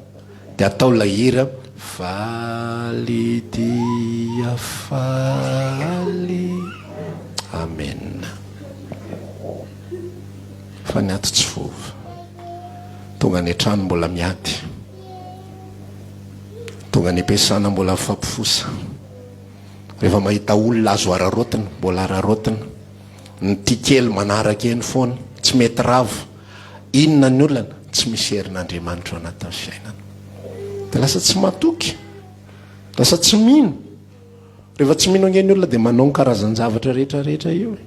Dia atao ilay hira Faly dia faly. Amen. Fa ny ato tsy voava. Tonga any an-trano mbola miady. Tonga any am-piasana mbola mifampifosa. Rehefa mahita olona azo araraotina, mbola araraotina. Ny tia kely manaraka eny foana, tsy mety rava. Inona ny olana? Tsy misy herin'Andriamanitra ao anatin'ny fiainana. Dia lasa tsy matoky, lasa tsy mino. Rehefa tsy mino ange ny olona dia manao ny karazan-javatra rehetra rehetra io e.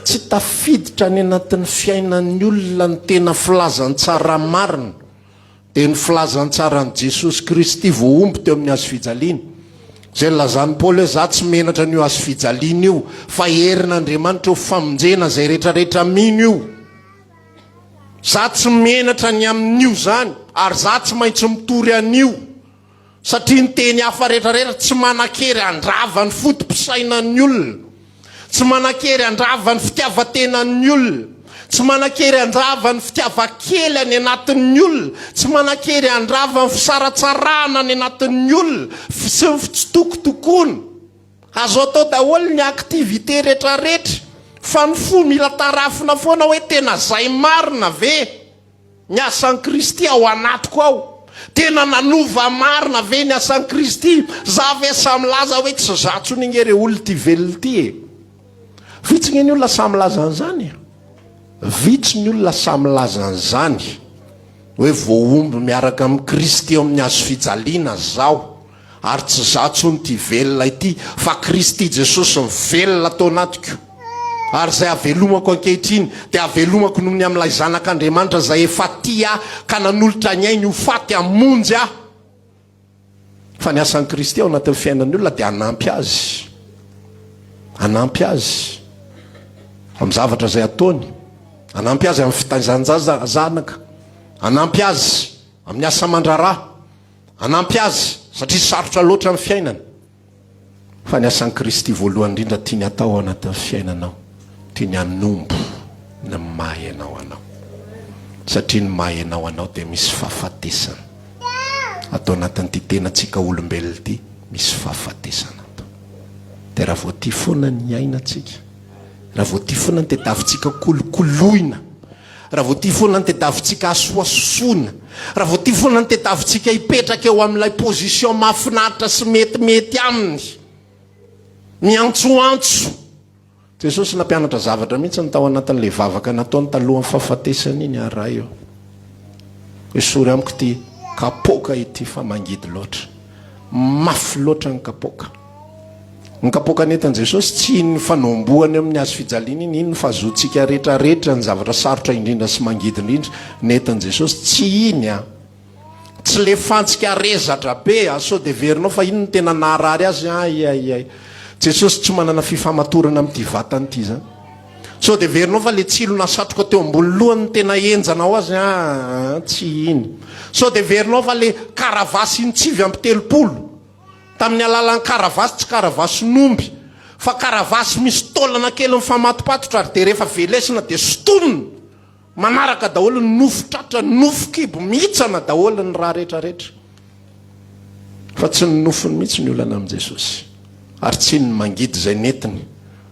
Tsy tafiditra any anatin'ny fiainan'ny olona ny tena filazantsara marina. Dia ny filazantsaran'i Jesosy Kristy voahombo teo amin'ny hazofijaliana. Izay nilazan'i Paoly hoe, Izaho tsy menatra an'io hazofijaliana io, fa herin'Andriamanitra ho famonjena izay rehetrarehetra mino io. Izaho tsy menatra ny amin'io izany, ary izaho tsy maintsy mitory an'io. Satria ny teny hafa rehetrarehetra tsy manan-kery handrava ny foto-pisainan'ny olona. Tsy manan-kery handrava ny fitiavan-tenan'ny olona. Tsy manan-kery handrava ny fitiavan-kely any anatin'ny olona. Tsy manan-kery handrava ny fisaratsarahana any anatin'ny olona sy ny fitsitokotokoana. Azo atao daholo ny activité rehetrarehetra fa ny fo mila tarafina foana hoe tena zay marina ve? Ny asan'i Kristy ao anatiko ao. Tena nanova marina ve ny asan'i Kristy? Za ve sahy milaza hoe tsy za tsony ange re olona ity velona ity e? Vitsy nge ny olona sahy milaza an'izany e. Vitsy ny olona sahy milaza an'izany hoe voahombo miaraka amin'i Kristy eo amin'ny hazo fijaliana zaho. Ary tsy izaho intsony ity velona ity, fa Kristy Jesosy mivelona ato anatiko. Ary izay avelomako ankehitriny, dia avelomako noho ny amin'ilay Zanak'Andriamanitra izay efa tia ahy ka nanolotra ny ainy ho faty hamonjy ahy. Fa ny asan'i Kristy ao anatin'ny fiainan'ny olona dia hanampy azy. Hanampy azy amin'ny zavatra izay ataony. Hanampy azy amin'ny fitaizan-jaza zanaka. Hanampy azy amin'ny asa aman-draharaha. Hanampy azy satria sarotra loatra ny fiainana. Fa ny asan'i Kristy voalohany indrindra tiany hatao ao anatin'ny fiainanao dia ny hanompo ny maha ianao anao. Satria ny maha ianao anao dia misy fahafatesana. Ato anatin'ity tenantsika olombelona ity misy fahafatesana ato. Dia raha vao tia foana ny hiainantsika, raha vao tia foana ny tediavintsika kolokoloina. Raha vao ity foana no tediavintsika hasoasoana, raha vao ity foana no tediavintsika hipetraka eo amin'ilay position mahafinaritra sy metimety aminy, miantsoantso. Jesosy nampianatra zavatra mihitsy ny tao anatin'ilay vavaka nataony talohan'ny fahafatesany iny, Ary Ray ô, esory amiko ity kapoaka ity fa mangidy loatra. Mafy loatra ny kapoaka. Ny kapoaka nentin'i Jesosy tsy iny fanombohany amin'ny hazo fijaliana iny, iny ny fahazoantsika rehetrarehetra ny zavatra sarotra indrindra sy mangidy indrindra nentin'i Jesosy, tsy iny an. Tsy le fantsika rezatra be a, sao de heverinao fa iny no tena naharary azy, ay ay ay. Jesosy tsy manana fifamatorana amin'ity vatany ity izany. Sao de heverinao fa le tsilo nasatroka teo ambony lohany no tena henjana ho azy, aa tsy iny. Sao de heverinao fa le karavasy iny 39, tamin'ny alalan'ny karavasy, tsy karavasin'omby, fa karavasy misy taolana kely mifamatopatotra ary de rehefa velesina de sintomina. Manaraka daholo ny nofo tratra, nofo kibo, mihitsana daholo ny raha rehetra rehetra. Fa tsy ny nofony mihitsy ny olana amin'i Jesosy. Ary tsy ny mangidy izay nentiny,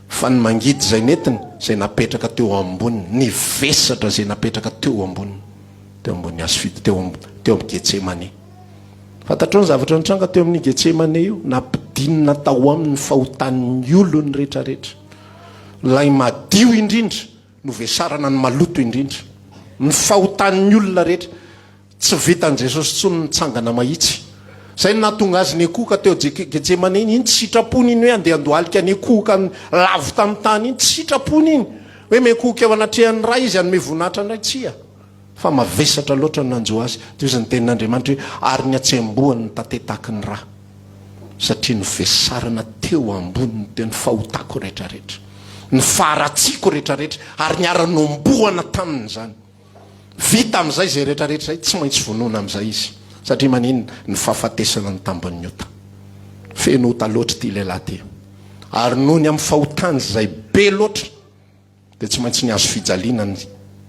fa ny mangidy izay nentiny, izay napetraka teo amboniny, ny vesatra izay napetraka teo amboniny, teo ambony hazo fidy, teo teo amin'ny Getsemane. Fantatrao ny zavatra nitranga teo amin'ny Getsemane io? Nampidinina tao aminy ny fahotan'ny olony rehetra rehetra. Ilay madio indrindra. Novesarana ny maloto indrindra. Ny fahotan'ny olona rehetra. Tsy vitan'i Jesosy intsony ny nitsangana mahitsy. Izay no nahatonga azy niankohoka teo Getsemane iny. Iny tsy sitrapony iny hoe handeha handohalika niankohoka lavo tamin'ny tany iny. Tsy sitrapony iny. Hoe miankohoka eo anatrehan'ny Ray izy hanome voninahitra ny Ray. Tsia. Fa mavesatra loatra ny nanjo azy. Toy izany ny tenin'Andriamanitra hoe, Ary ny hatsembohany no tatetaky ny ra. Satria novesarana teo amboniny teo ny fahotako rehetrarehetra. Ny faharatsiako rehetrarehetra. Ary niara-nombohana taminy izany. Vita amin'izay izay rehetrarehetra izay, tsy maintsy vonoina amin'izay izy. Satria maninona? Ny fahafatesana no tambin'ny ota. Feno ota loatra ity lehilahy ity. Ary noho ny amin'ny fahotany izay be loatra, dia tsy maintsy ny hazo fijaliana ny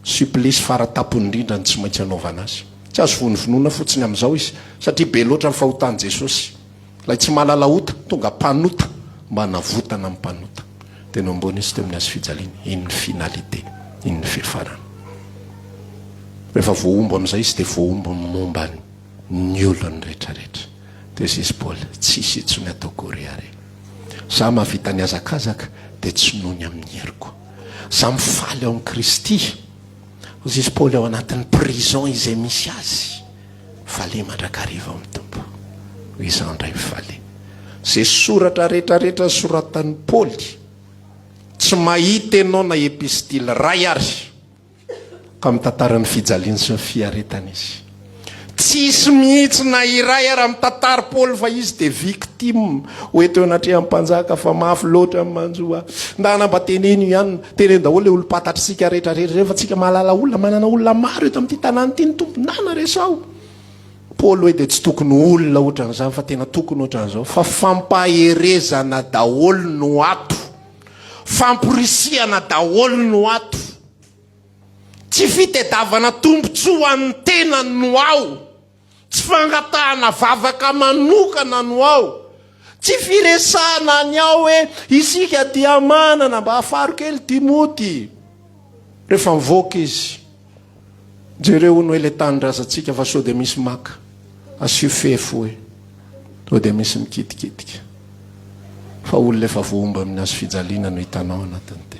supplice fara tampony indrindra no tsy maintsy anaovana azy. Tsy azo vonovonoina fotsiny amin'izao izy, satria be loatra ny fahotan'i Jesosy. Ilay tsy mahalala ota, tonga mpanota mba hanavotana ny mpanota. Dia nohomboana izy teo amin'ny hazo fijaliana. Iny ny finalité, iny ny fiafarana. Rehefa voahombo amin'izay izy dia voahombo ny momba ny olony rehetrarehetra. Dia hoy izy Paoly, tsisy intsony ataoko rehareha. Za mahavita ny hazakazaka dia tsy noho ny amin'ny heriko. Za mifaly ao amin'i Kristy. Hoy izy Paoly ao anatin'ny prison izay misy azy. Mifalia mandrakariva ao amin'ny Tompo. Hoy izaho indray mifalia. Izay soratra rehetrarehetra soratan'i Paoly, tsy mahita ianao na epistily iray ary. Ka mitantara ny fijaliany sy ny fiaretany izy. Tsisy mihitsy na iray ara mitantara Paoly fa izy dia victime ho eto eo anatrehan'ny mpanjaka fa mafy loatra ny manjo ahy. Ndana mba teneno ihany, teneno daholo ilay olom-pantatr'isika rehetra rehetra ireny fa tsika mahalala olona, manana olona maro eto amin'ity tanàna ity ny Tompo. Ndana resaho. Paoly hoe dia tsy tokony ho olona ohatran'izany fa tena tokony ohatran'izao fa fampaherezana daholo no ato. Famporisihana daholo no ato. Tsy fitedavana tombontsoa ho an'ny tenany no ao. Tsy fangatahana vavaka manokana no ao. Tsy firesahana ny ao hoe isika dia manana mba hafaro kely Timoty. Rehefa mivoaka izy. Jereo hono hoe le tanindrazantsika fa sao dia misy maka. Asio fefy hoe. Sao dia misy mikitikitika. Fa olona efa voahombo amin'ny hazo fijaliana no hitanao anatin'ity.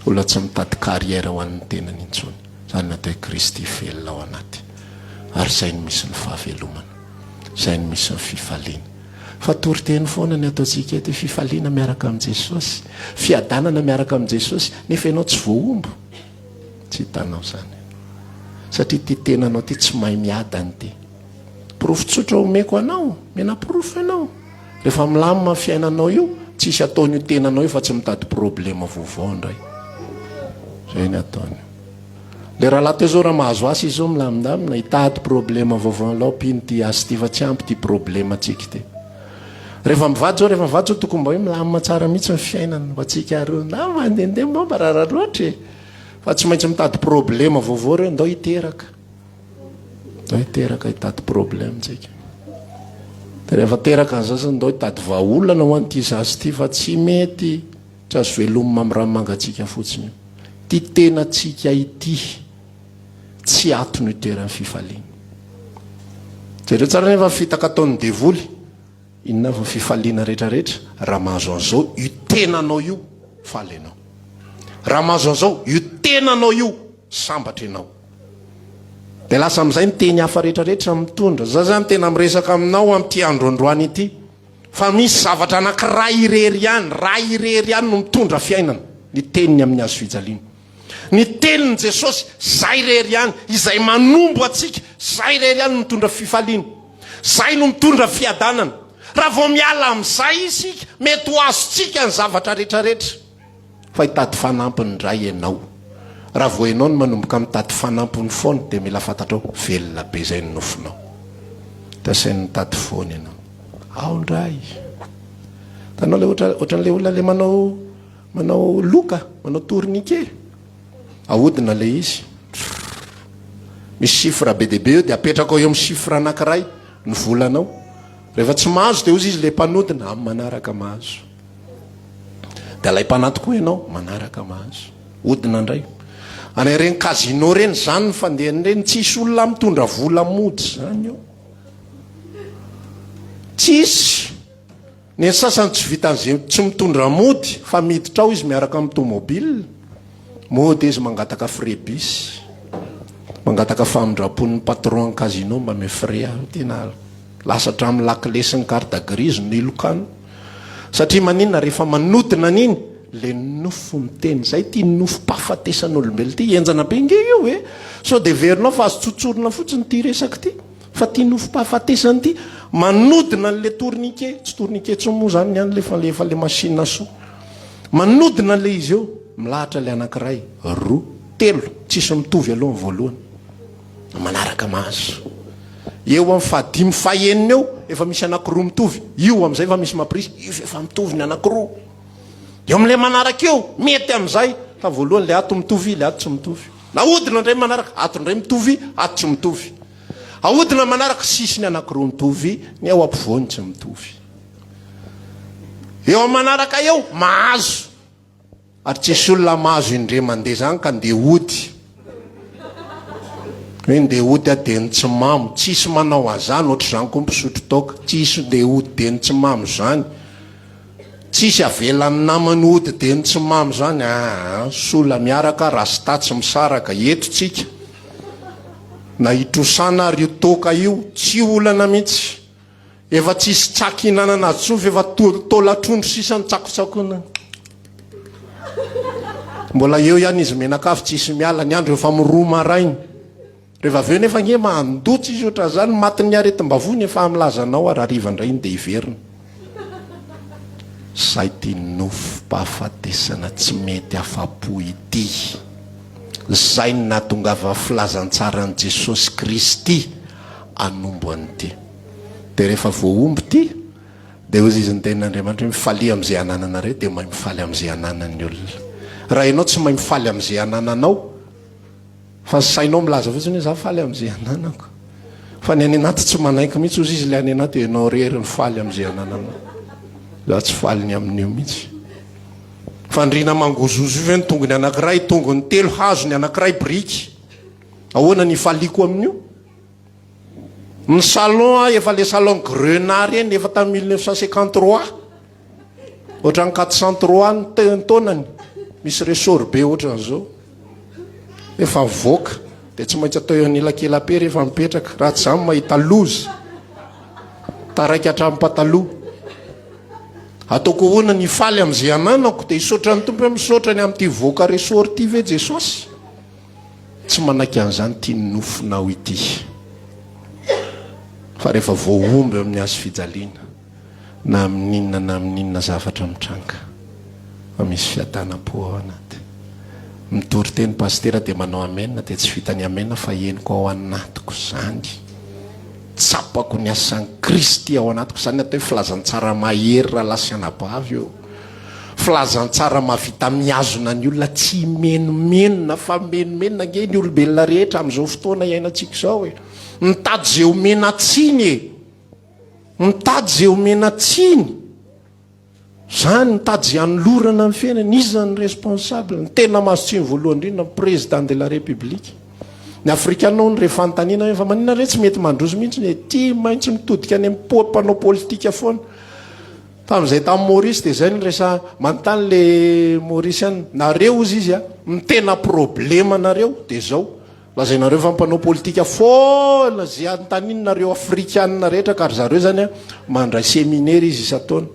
Olona tsy mitady carrière ho an'ny tenany intsony. Izany no atao hoe Kristy velona ao anaty. Ary izay no misy ny fahavelomana. Izay no misy ny fifaliana. Fa toriteny foana ny ataontsika eto, fifaliana miaraka amin'i Jesosy, fiadanana miaraka amin'i Jesosy, nefa ianao tsy voahombo. Tsy hitanao izany. Satria ity tenanao ity tsy mahay miadana ity. Porofo tsotra omeko anao, mena porofo ianao. Rehefa milamina ny fiainanao io, tsisy ataon'io tenanao io fa tsy mitady problema vaovao indray. Izay ny ataony. Le rahalahy teo zao raha mahazo asa izy zao milamindamina, hitady problema vaovao alao mpino ity asa ity fa tsy ampy ity problema tsika ity. Rehefa mivady zao, rehefa mivady zao tokony mba hoe milamina tsara mihitsy ny fiainana mba tsika ary na mandehandeha mba mba rararaotra e. Fa tsy maintsy mitady problema vaovao reo, ndao hiteraka. Ndao hiteraka hitady problème tsika. Dia rehefa teraka ny zaza ndao hitady vahaolana ho an'ity zaza ity fa tsy mety, tsy azo velomina amin'ny rano mangatsiaka fotsiny io. Ity tenantsika ity. Tsy ato no itoeran'ny fifaliana. Jereo tsara nefa ny fitaka ataon'ny devoly. Inona avy ny fifaliana rehetra rehetra? Raha mahazo an'izao io tenanao io, faly ianao. Raha mahazo an'izao io tenanao io, sambatra ianao. Dia lasa amin'izay ny teny hafa rehetra rehetra mitondra. Za zany tena miresaka aminao amin'ity andro androany ity. Fa misy zavatra anankiray irery ihany, ray irery ihany no mitondra fiainana, ny teniny amin'ny hazo fijaliana. Ny tenin'i Jesosy, zay irery ihany, izay manombo antsika, zay irery ihany no mitondra fifaliana. Zay no mitondra fiadanana. Raha vao miala amin'izay isika, mety ho azontsika ny zavatra rehetra rehetra. Fa hitady fanampiny indray ianao. Raha vao ianao no manomboka mitady fanampiny foana dia mila fantatrao velona be izay ny nofinao. Dia asainy mitady foana ianao. Ao indray. Hitanao ilay ohatra ohatran'ilay olona ilay manao manao loka, manao tourniquet. Ahodina ilay izy. Misy chiffre be dia be eo dia apetraka eo amin'ny chiffre anankiray ny volanao. Rehefa tsy mahazo dia hozy izy ilay mpanodina, amin'ny manaraka mahazo. Dia alaim-panahy tokoa ianao, manaraka mahazo. Hodina indray. Any ireny casino ireny, izany ny fandehany ireny, tsisy olona mitondra vola mody izany eo. Tsisy. Ny sasany tsy vitan'izay tsy mitondra mody fa miditra ao izy miaraka amin'ny tomobile. Mody izy mangataka frais bis. Mangataka famindram-pon'ny patron casino mba me frais aho. Tena lasa hatramin'ny lakile sy ny carte grise ny ilokana. Satria maninona rehefa manodina an'iny le nofo miteny zay ty nofom-pahafatesan'olombelona ty henjana be nge io e! Sao de heverinao fa azo tsotsorina fotsiny ty resaka ty fa ty nofom-pahafatesana ty manodina an'le tourniquet, tsy tourniquet tsony moa zany ny any le fa le efa le machine à sous manodina an'le izy eo milahatra le anankiray, roa, telo tsisy mitovy aloha ny voalohany. Manaraka mahazo. Eo amin'ny fahadimy fahenina eo efa misy anankiroa mitovy. Io amin'izay efa misy mampirisika, io efa mitovy ny anankiroa. Eo amin'ilay manaraka eo, mety amin'izay. Fa voalohany ilay ato mitovy, ilay ato tsy mitovy. Nahodina indray manaraka, ato indray mitovy, ato tsy mitovy. Ahodina manaraka, sisiny anankiroa mitovy, ny ao ampovoany tsy mitovy. Eo amin'ny manaraka eo, mahazo. Ary tsisy olona mahazo indray mandeha zany ka ndeha hody. Hoe ndeha hody aho dia ny tsy mamo. Tsisy manao an'izany, ohatr'izany koa mpisotro toaka. Tsisy ndeha hody dia ny tsy mamo zany. Tsisy avelan'ny namany hody dia ny tsy mamo zany. Aa, sola miaraka, rasta tsy misaraka. Eto tsika. Na hitrosana ary io toaka io, tsy olana mihitsy. Efa tsisy tsaky hihinanana azy intsony fa efa taolan-trondro sisa no tsakotsakoina. Mbola eo ihany izy mianakavy tsisy miala, ny andro efa miroa maraina. Rehefa avy eo nefa ange mandotsy izy ohatran'izany, matin'ny aretim-bavony efa milaza anao ary hariva indray iny dia hiverina. Zay ity nofom-pahafatesana tsy mety afa-po ity. Zay no nahatongavan'ny filazantsaran'i Jesosy Kristy hanombo an'ity. Dia rehefa voahombo ity, dia hozy izy ny tenin'Andriamanitra hoe mifalia amin'izay anananareo, dia mahay mifaly amin'izay ananan'ny olona. Raha ianao tsy mahay mifaly amin'izay anananao, fa ny sainao milaza fotsiny hoe za faly amin'izay ananako. Fa ny any anaty tsy manaiky mihitsy, hozy izy ilay any anaty, ianao irery no faly amin'izay anananao. Za tsy faly ny amin'io mihitsy. Fandriana mangozozo io ve ny tongony anankiray, tongony telo, hazo ny anankiray, biriky. Ahoana ny hifaliako amin'io? Ny salon efa le salon grenat reny efa tamin'ny 1953. Ohatran'ny 403 ny taonany. Misy ressort be ohatran'izao. Efa mivoaka. Dia tsy maintsy atao eo anelakelam-pe rehefa mipetraka. Raha tsy izany mahita loza. Taraiky hatramin'ny pataloha. Ataoko ahoana ny hifaly amin'izay ananako? Dia hisaotra ny Tompo hoe misaotra ny amin'ity voaka ressort ity ve Jesosy? Tsy manaiky an'izany ity nofinao ity. Fa rehefa voahombo eo amin'ny hazo fijaliana, na amin'inona na amin'inona zavatra mitranga, fa misy fiadanam-po ao anaty. Mitory teny pasitera dia manao amen dia tsy vitan'ny amen fa henoko ao anatiko izany. Tsapako ny asan'i Kristy ao anatiko. Izany ny atao hoe filazantsara mahery rahalahy sy anabavy ô. Filazantsara mahavita mihazona ny olona tsy himenomenona fa mimenomenona ange ny olombelona rehetra amin'izao fotoana iainantsika izao e. Mitady izay omena tsiny e. Mitady izay omena tsiny. Izany mitady izay hanolorana ny fiainana. Iza ny responsable? Ny tena mahazo tsiny voalohany indrindra ny président de la république. Ny Afrikana hono rehefa anontaniana hoe fa maninona re tsy mety mandroso mihitsy e? Tia maintsy mitodika any amin'ny mpanao politika foana. Tamin'izay tamin'i Maurice dia izay no resahana. Manontany le Mauriciana, nareo hozy izy a, ny tena problemanareo dia izao, lazainareo fa mpanao politika foana ze anontanianareo Afrikana rehetra ka ry zareo zany a, mandray seminaire izy isan-taona.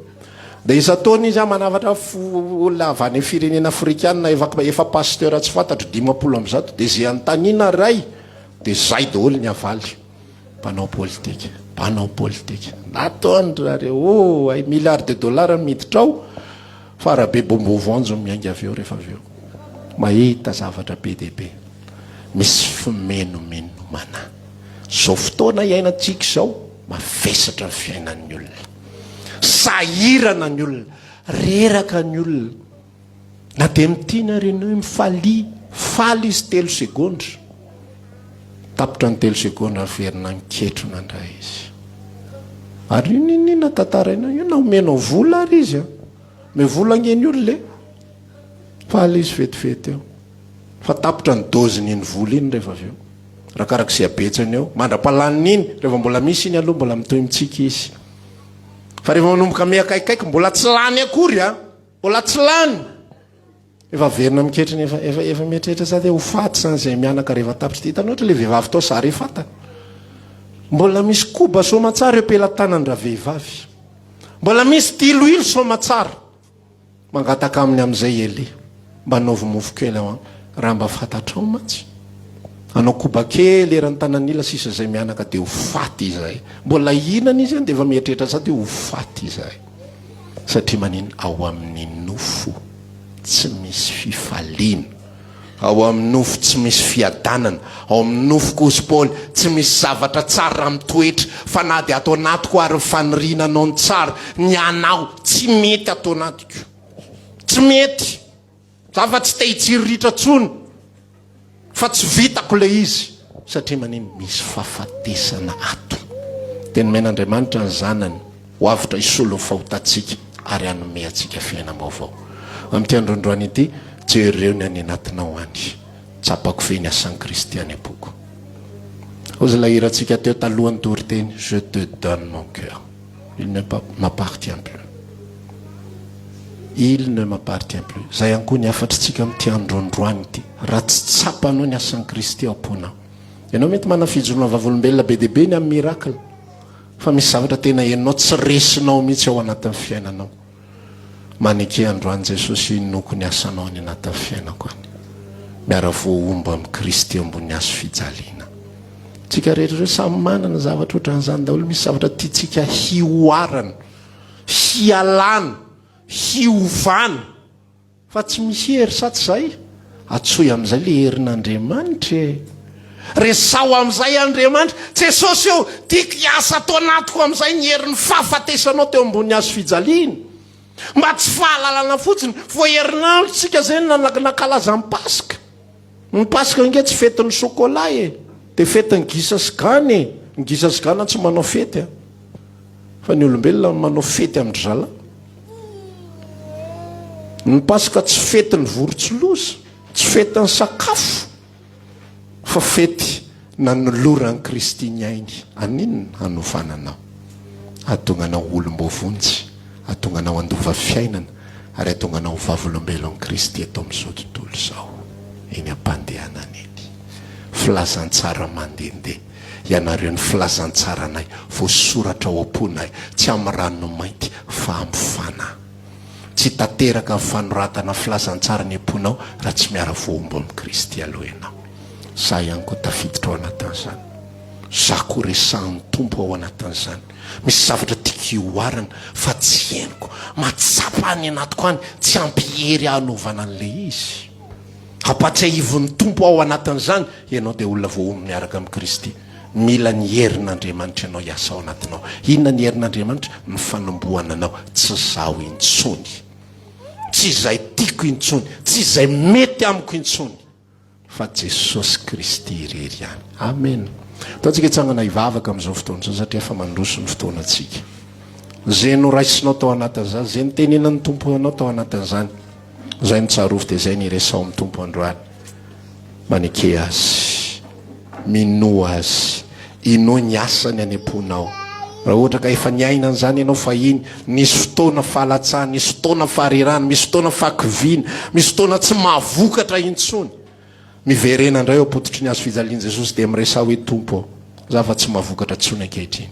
Dia isan-taona izy a manafatra olona avy any amin'ny firenena Afrikana efa efa pasteur tsy fantatro 150 dia ze anontaniana ray dia zay daholo ny avaly. Mpanao politika, mpanao politika. Nataon-dry zareo, oh, ay milliards de dollars miditra ao, fa Rabe Bombo voanjo miainga avy eo rehefa avy eo. Mahita zavatra be dia be. Misy fimenomenomana. Izao fotoana iainantsika izao, mavesatra ny fiainan'ny olona. Sahirana ny olona, reraka ny olona. Na dia miteny ary ianao hoe mifalia, faly izy telo segondra. Tapitra ny telo segondra averina miketrona indray izy. Ary io n'inon'inona tantarainao io na omenao vola ary izy an. Omeo vola ange ny olona e. Faly izy vetivety eo. Fa tapitra ny dose-n'iny vola iny rehefa avy eo. Arakarak'izay izay habetsany eo. Mandra-pahalaniny iny, rehefa mbola misy iny aloha mbola mitohy mitsiky izy. Fa rehefa manomboka miha-akaikikaiky mbola tsy lany akory an. Mbola tsy lany! Efa averina miketrina efa efa efa mieritreritra sady hoe ho faty zany izay mianaka rehefa tapitra ity. Hitanao ohatra ilay vehivavy tao Zarefata. Mbola misy koba soamatsara eo am-pelatanan-dravehivavy. Mbola misy diloilo soamatsara. Mangataka aminy amin'izay Elia. Mba anaovy mofo kely ao an. Raha mba fantatrao mantsy. Hanao koba kely eran'ny tanan'ila sisa izay mianaka dia ho faty izahay. Mbola hihinana izy an dia efa mieritreritra sady hoe ho faty izahay. Satria maninona? Ao amin'ny nofo tsy misy fifaliana. Ao amin'ny nofo tsy misy fiadanana. Ao amin'ny nofo koa hozy Paoly, tsy misy zavatra tsara mitoetra, fa na dia ato anatiko ary ny faniriana hanao ny tsara, ny hanao tsy mety ato anatiko. Tsy mety. Za fa tsy te hitsiriritra tsony fa tsy vitako le izy satria manino misy fahafatesana ato. Dia nomen'Andriamanitra ny zanany ho avotra hisolo ny fahotantsika ary hanome antsika fiainam-baovao. Amin'ity androandroany ity, jereo ny any anatinao any. Tsapako ve ny asan'i Kristy any am-poko? Hozy ilay hirantsika teo talohan'ny toriteny, Je te donne mon cœur. Il ne m'appartient plus. Il ne m'appartient plus. Izay ihany koa ny hafatritsika amin'ity andro androany ity. Raha tsy tsapanao ny asan'i Kristy ao am-ponao. Ianao mety manana fijoroana vavolombelona be dia be ny amin'ny miracle. Fa misy zavatra tena henonao tsy resinao mihitsy ao anatin'ny fiainanao. Maneke androany Jesosy inoako ny asanao any anatin'ny fiainako any. Miara voahombo amin'i Kristy ambony hazo fijaliana. Tsika rehetra ireo samy manana zavatra ohatran'izany daholo, misy zavatra tiantsika hihoarana, hialana, hiovana. Fa tsy misy hery sa tsy zay? Atsoy amin'izay le herin'Andriamanitra e! Resaho amin'izay Andriamanitra, Jesosy ô, tiako hiasa ato anatiko amin'izay ny herin'ny fahafatesanao teo ambony hazo fijaliana. Mba tsy fahalalana fotsiny, vao herinandro tsika zay no nankalaza ny Paska. Ny Paska ange tsy fetin'ny chocolat e! Dia fetin'ny gisa sy gana e! Ny gisa sy gana tsy manao fety a! Fa ny olombelona no manao fety amin-dry zalahy. Ny Paska tsy fetin'ny vorontsiloza, tsy fetin'ny sakafo, fa fety nanoloran'i Kristy ny ainy. Haninona? Hanovana anao. Hahatonga anao ho olom-boavonjy, hahatonga anao handova fiainana, ary hahatonga anao ho vavolombelon'i Kristy eto amin'izao tontolo izao, eny am-pandehanana eny. Filazantsara mandehandeha. Ianareo ny filazantsaranay, voasoratra ao am-ponay, tsy amin'ny ranomainty, fa amin'ny fanahy. Tsy tanteraka ny fanoratana filazantsara ny am-ponao raha tsy miara-voahombo amin'i Kristy aloha ianao. Za ihany koa tafiditra ao anatin'izany. Za koa resahan'ny Tompo ao anatin'izany. Misy zavatra tiako hihoarana fa tsy henoko. Mahatsapa any anatiko any tsy ampy hery hanovana an'ilay izy. Ampatsiahivin'ny Tompo ao anatin'izany, ianao dia olona voahombo miaraka amin'i Kristy. Mila ny herin'Andriamanitra ianao hiasa ao anatinao. Inona ny herin'Andriamanitra? Ny fanombohana anao. Tsy izaho intsony. Tsy izay tiako intsony. Tsy izay mety amiko intsony. Fa Jesosy Kristy irery ihany. Amena. Ataontsika hitsangana hivavaka amin'izao fotoana izao satria efa mandroso ny fotoanantsika. Izay noraisinao tao anatin'izany, izay nitenenan'ny Tompo anao tao anatin'izany. Izay no tsarovy dia izay no iresaho amin'ny Tompo androany. Maneke Azy. Minoa Azy. Inoy ny asany any am-ponao. Raha ohatra ka efa niaina an'izany ianao fahiny, nisy fotoana fahalatsahana, nisy fotoana faharerahana, misy fotoana fahakiviana, misy fotoana tsy mahavokatra intsony. Miverena indray eo am-pototry ny hazo fijalian'i Jesosy dia miresaha hoe, Tompo ô, za fa tsy mahavokatra intsony ankehitriny.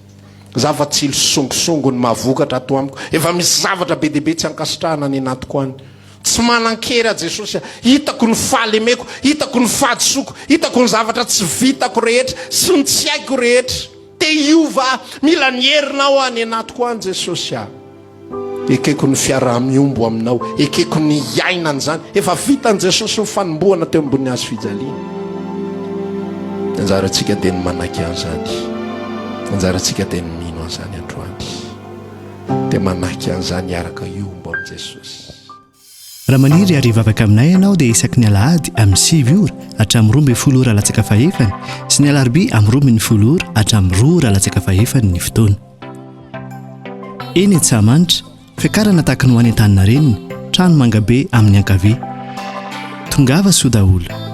Za fa tsilo songosongo ny mahavokatra ato amiko. Efa misy zavatra be dia be tsy ankasitrahana any anatiko any. Tsy manan-kery aho Jesosy a! Hitako ny fahalemeko, hitako ny fahadisoako, hitako ny zavatra tsy vitako rehetra sy ny tsy haiko rehetra. Te hiova aho, mila ny herinao aho any anatiko any Jesosy a! Ekeko ny fiaraha-miombo aminao, ekeko ny hiaina an'izany. Efa vitan'i Jesosy ny fanombohana teo ambony hazo fijaliana. Ny anjarantsika dia ny manaiky an'izany. Ny anjarantsika dia ny mino an'izany androany. Dia manaiky an'izany hiaraka hiombo amin'i Jesosy. Raha maniry ary hivavaka aminay ianao dia isaky ny alahady amin'ny 9 ora hatramin'ny 12 ora latsaka fahefany sy ny alarobia amin'ny 12 ora hatramin'ny 2 ora latsaka fahefany ny fotoana. Eny Antsahamanitra, fiakarana tahaka ny ho any Antaninarenina, trano mangabe amin'ny ankavia. Tongava soa daholo.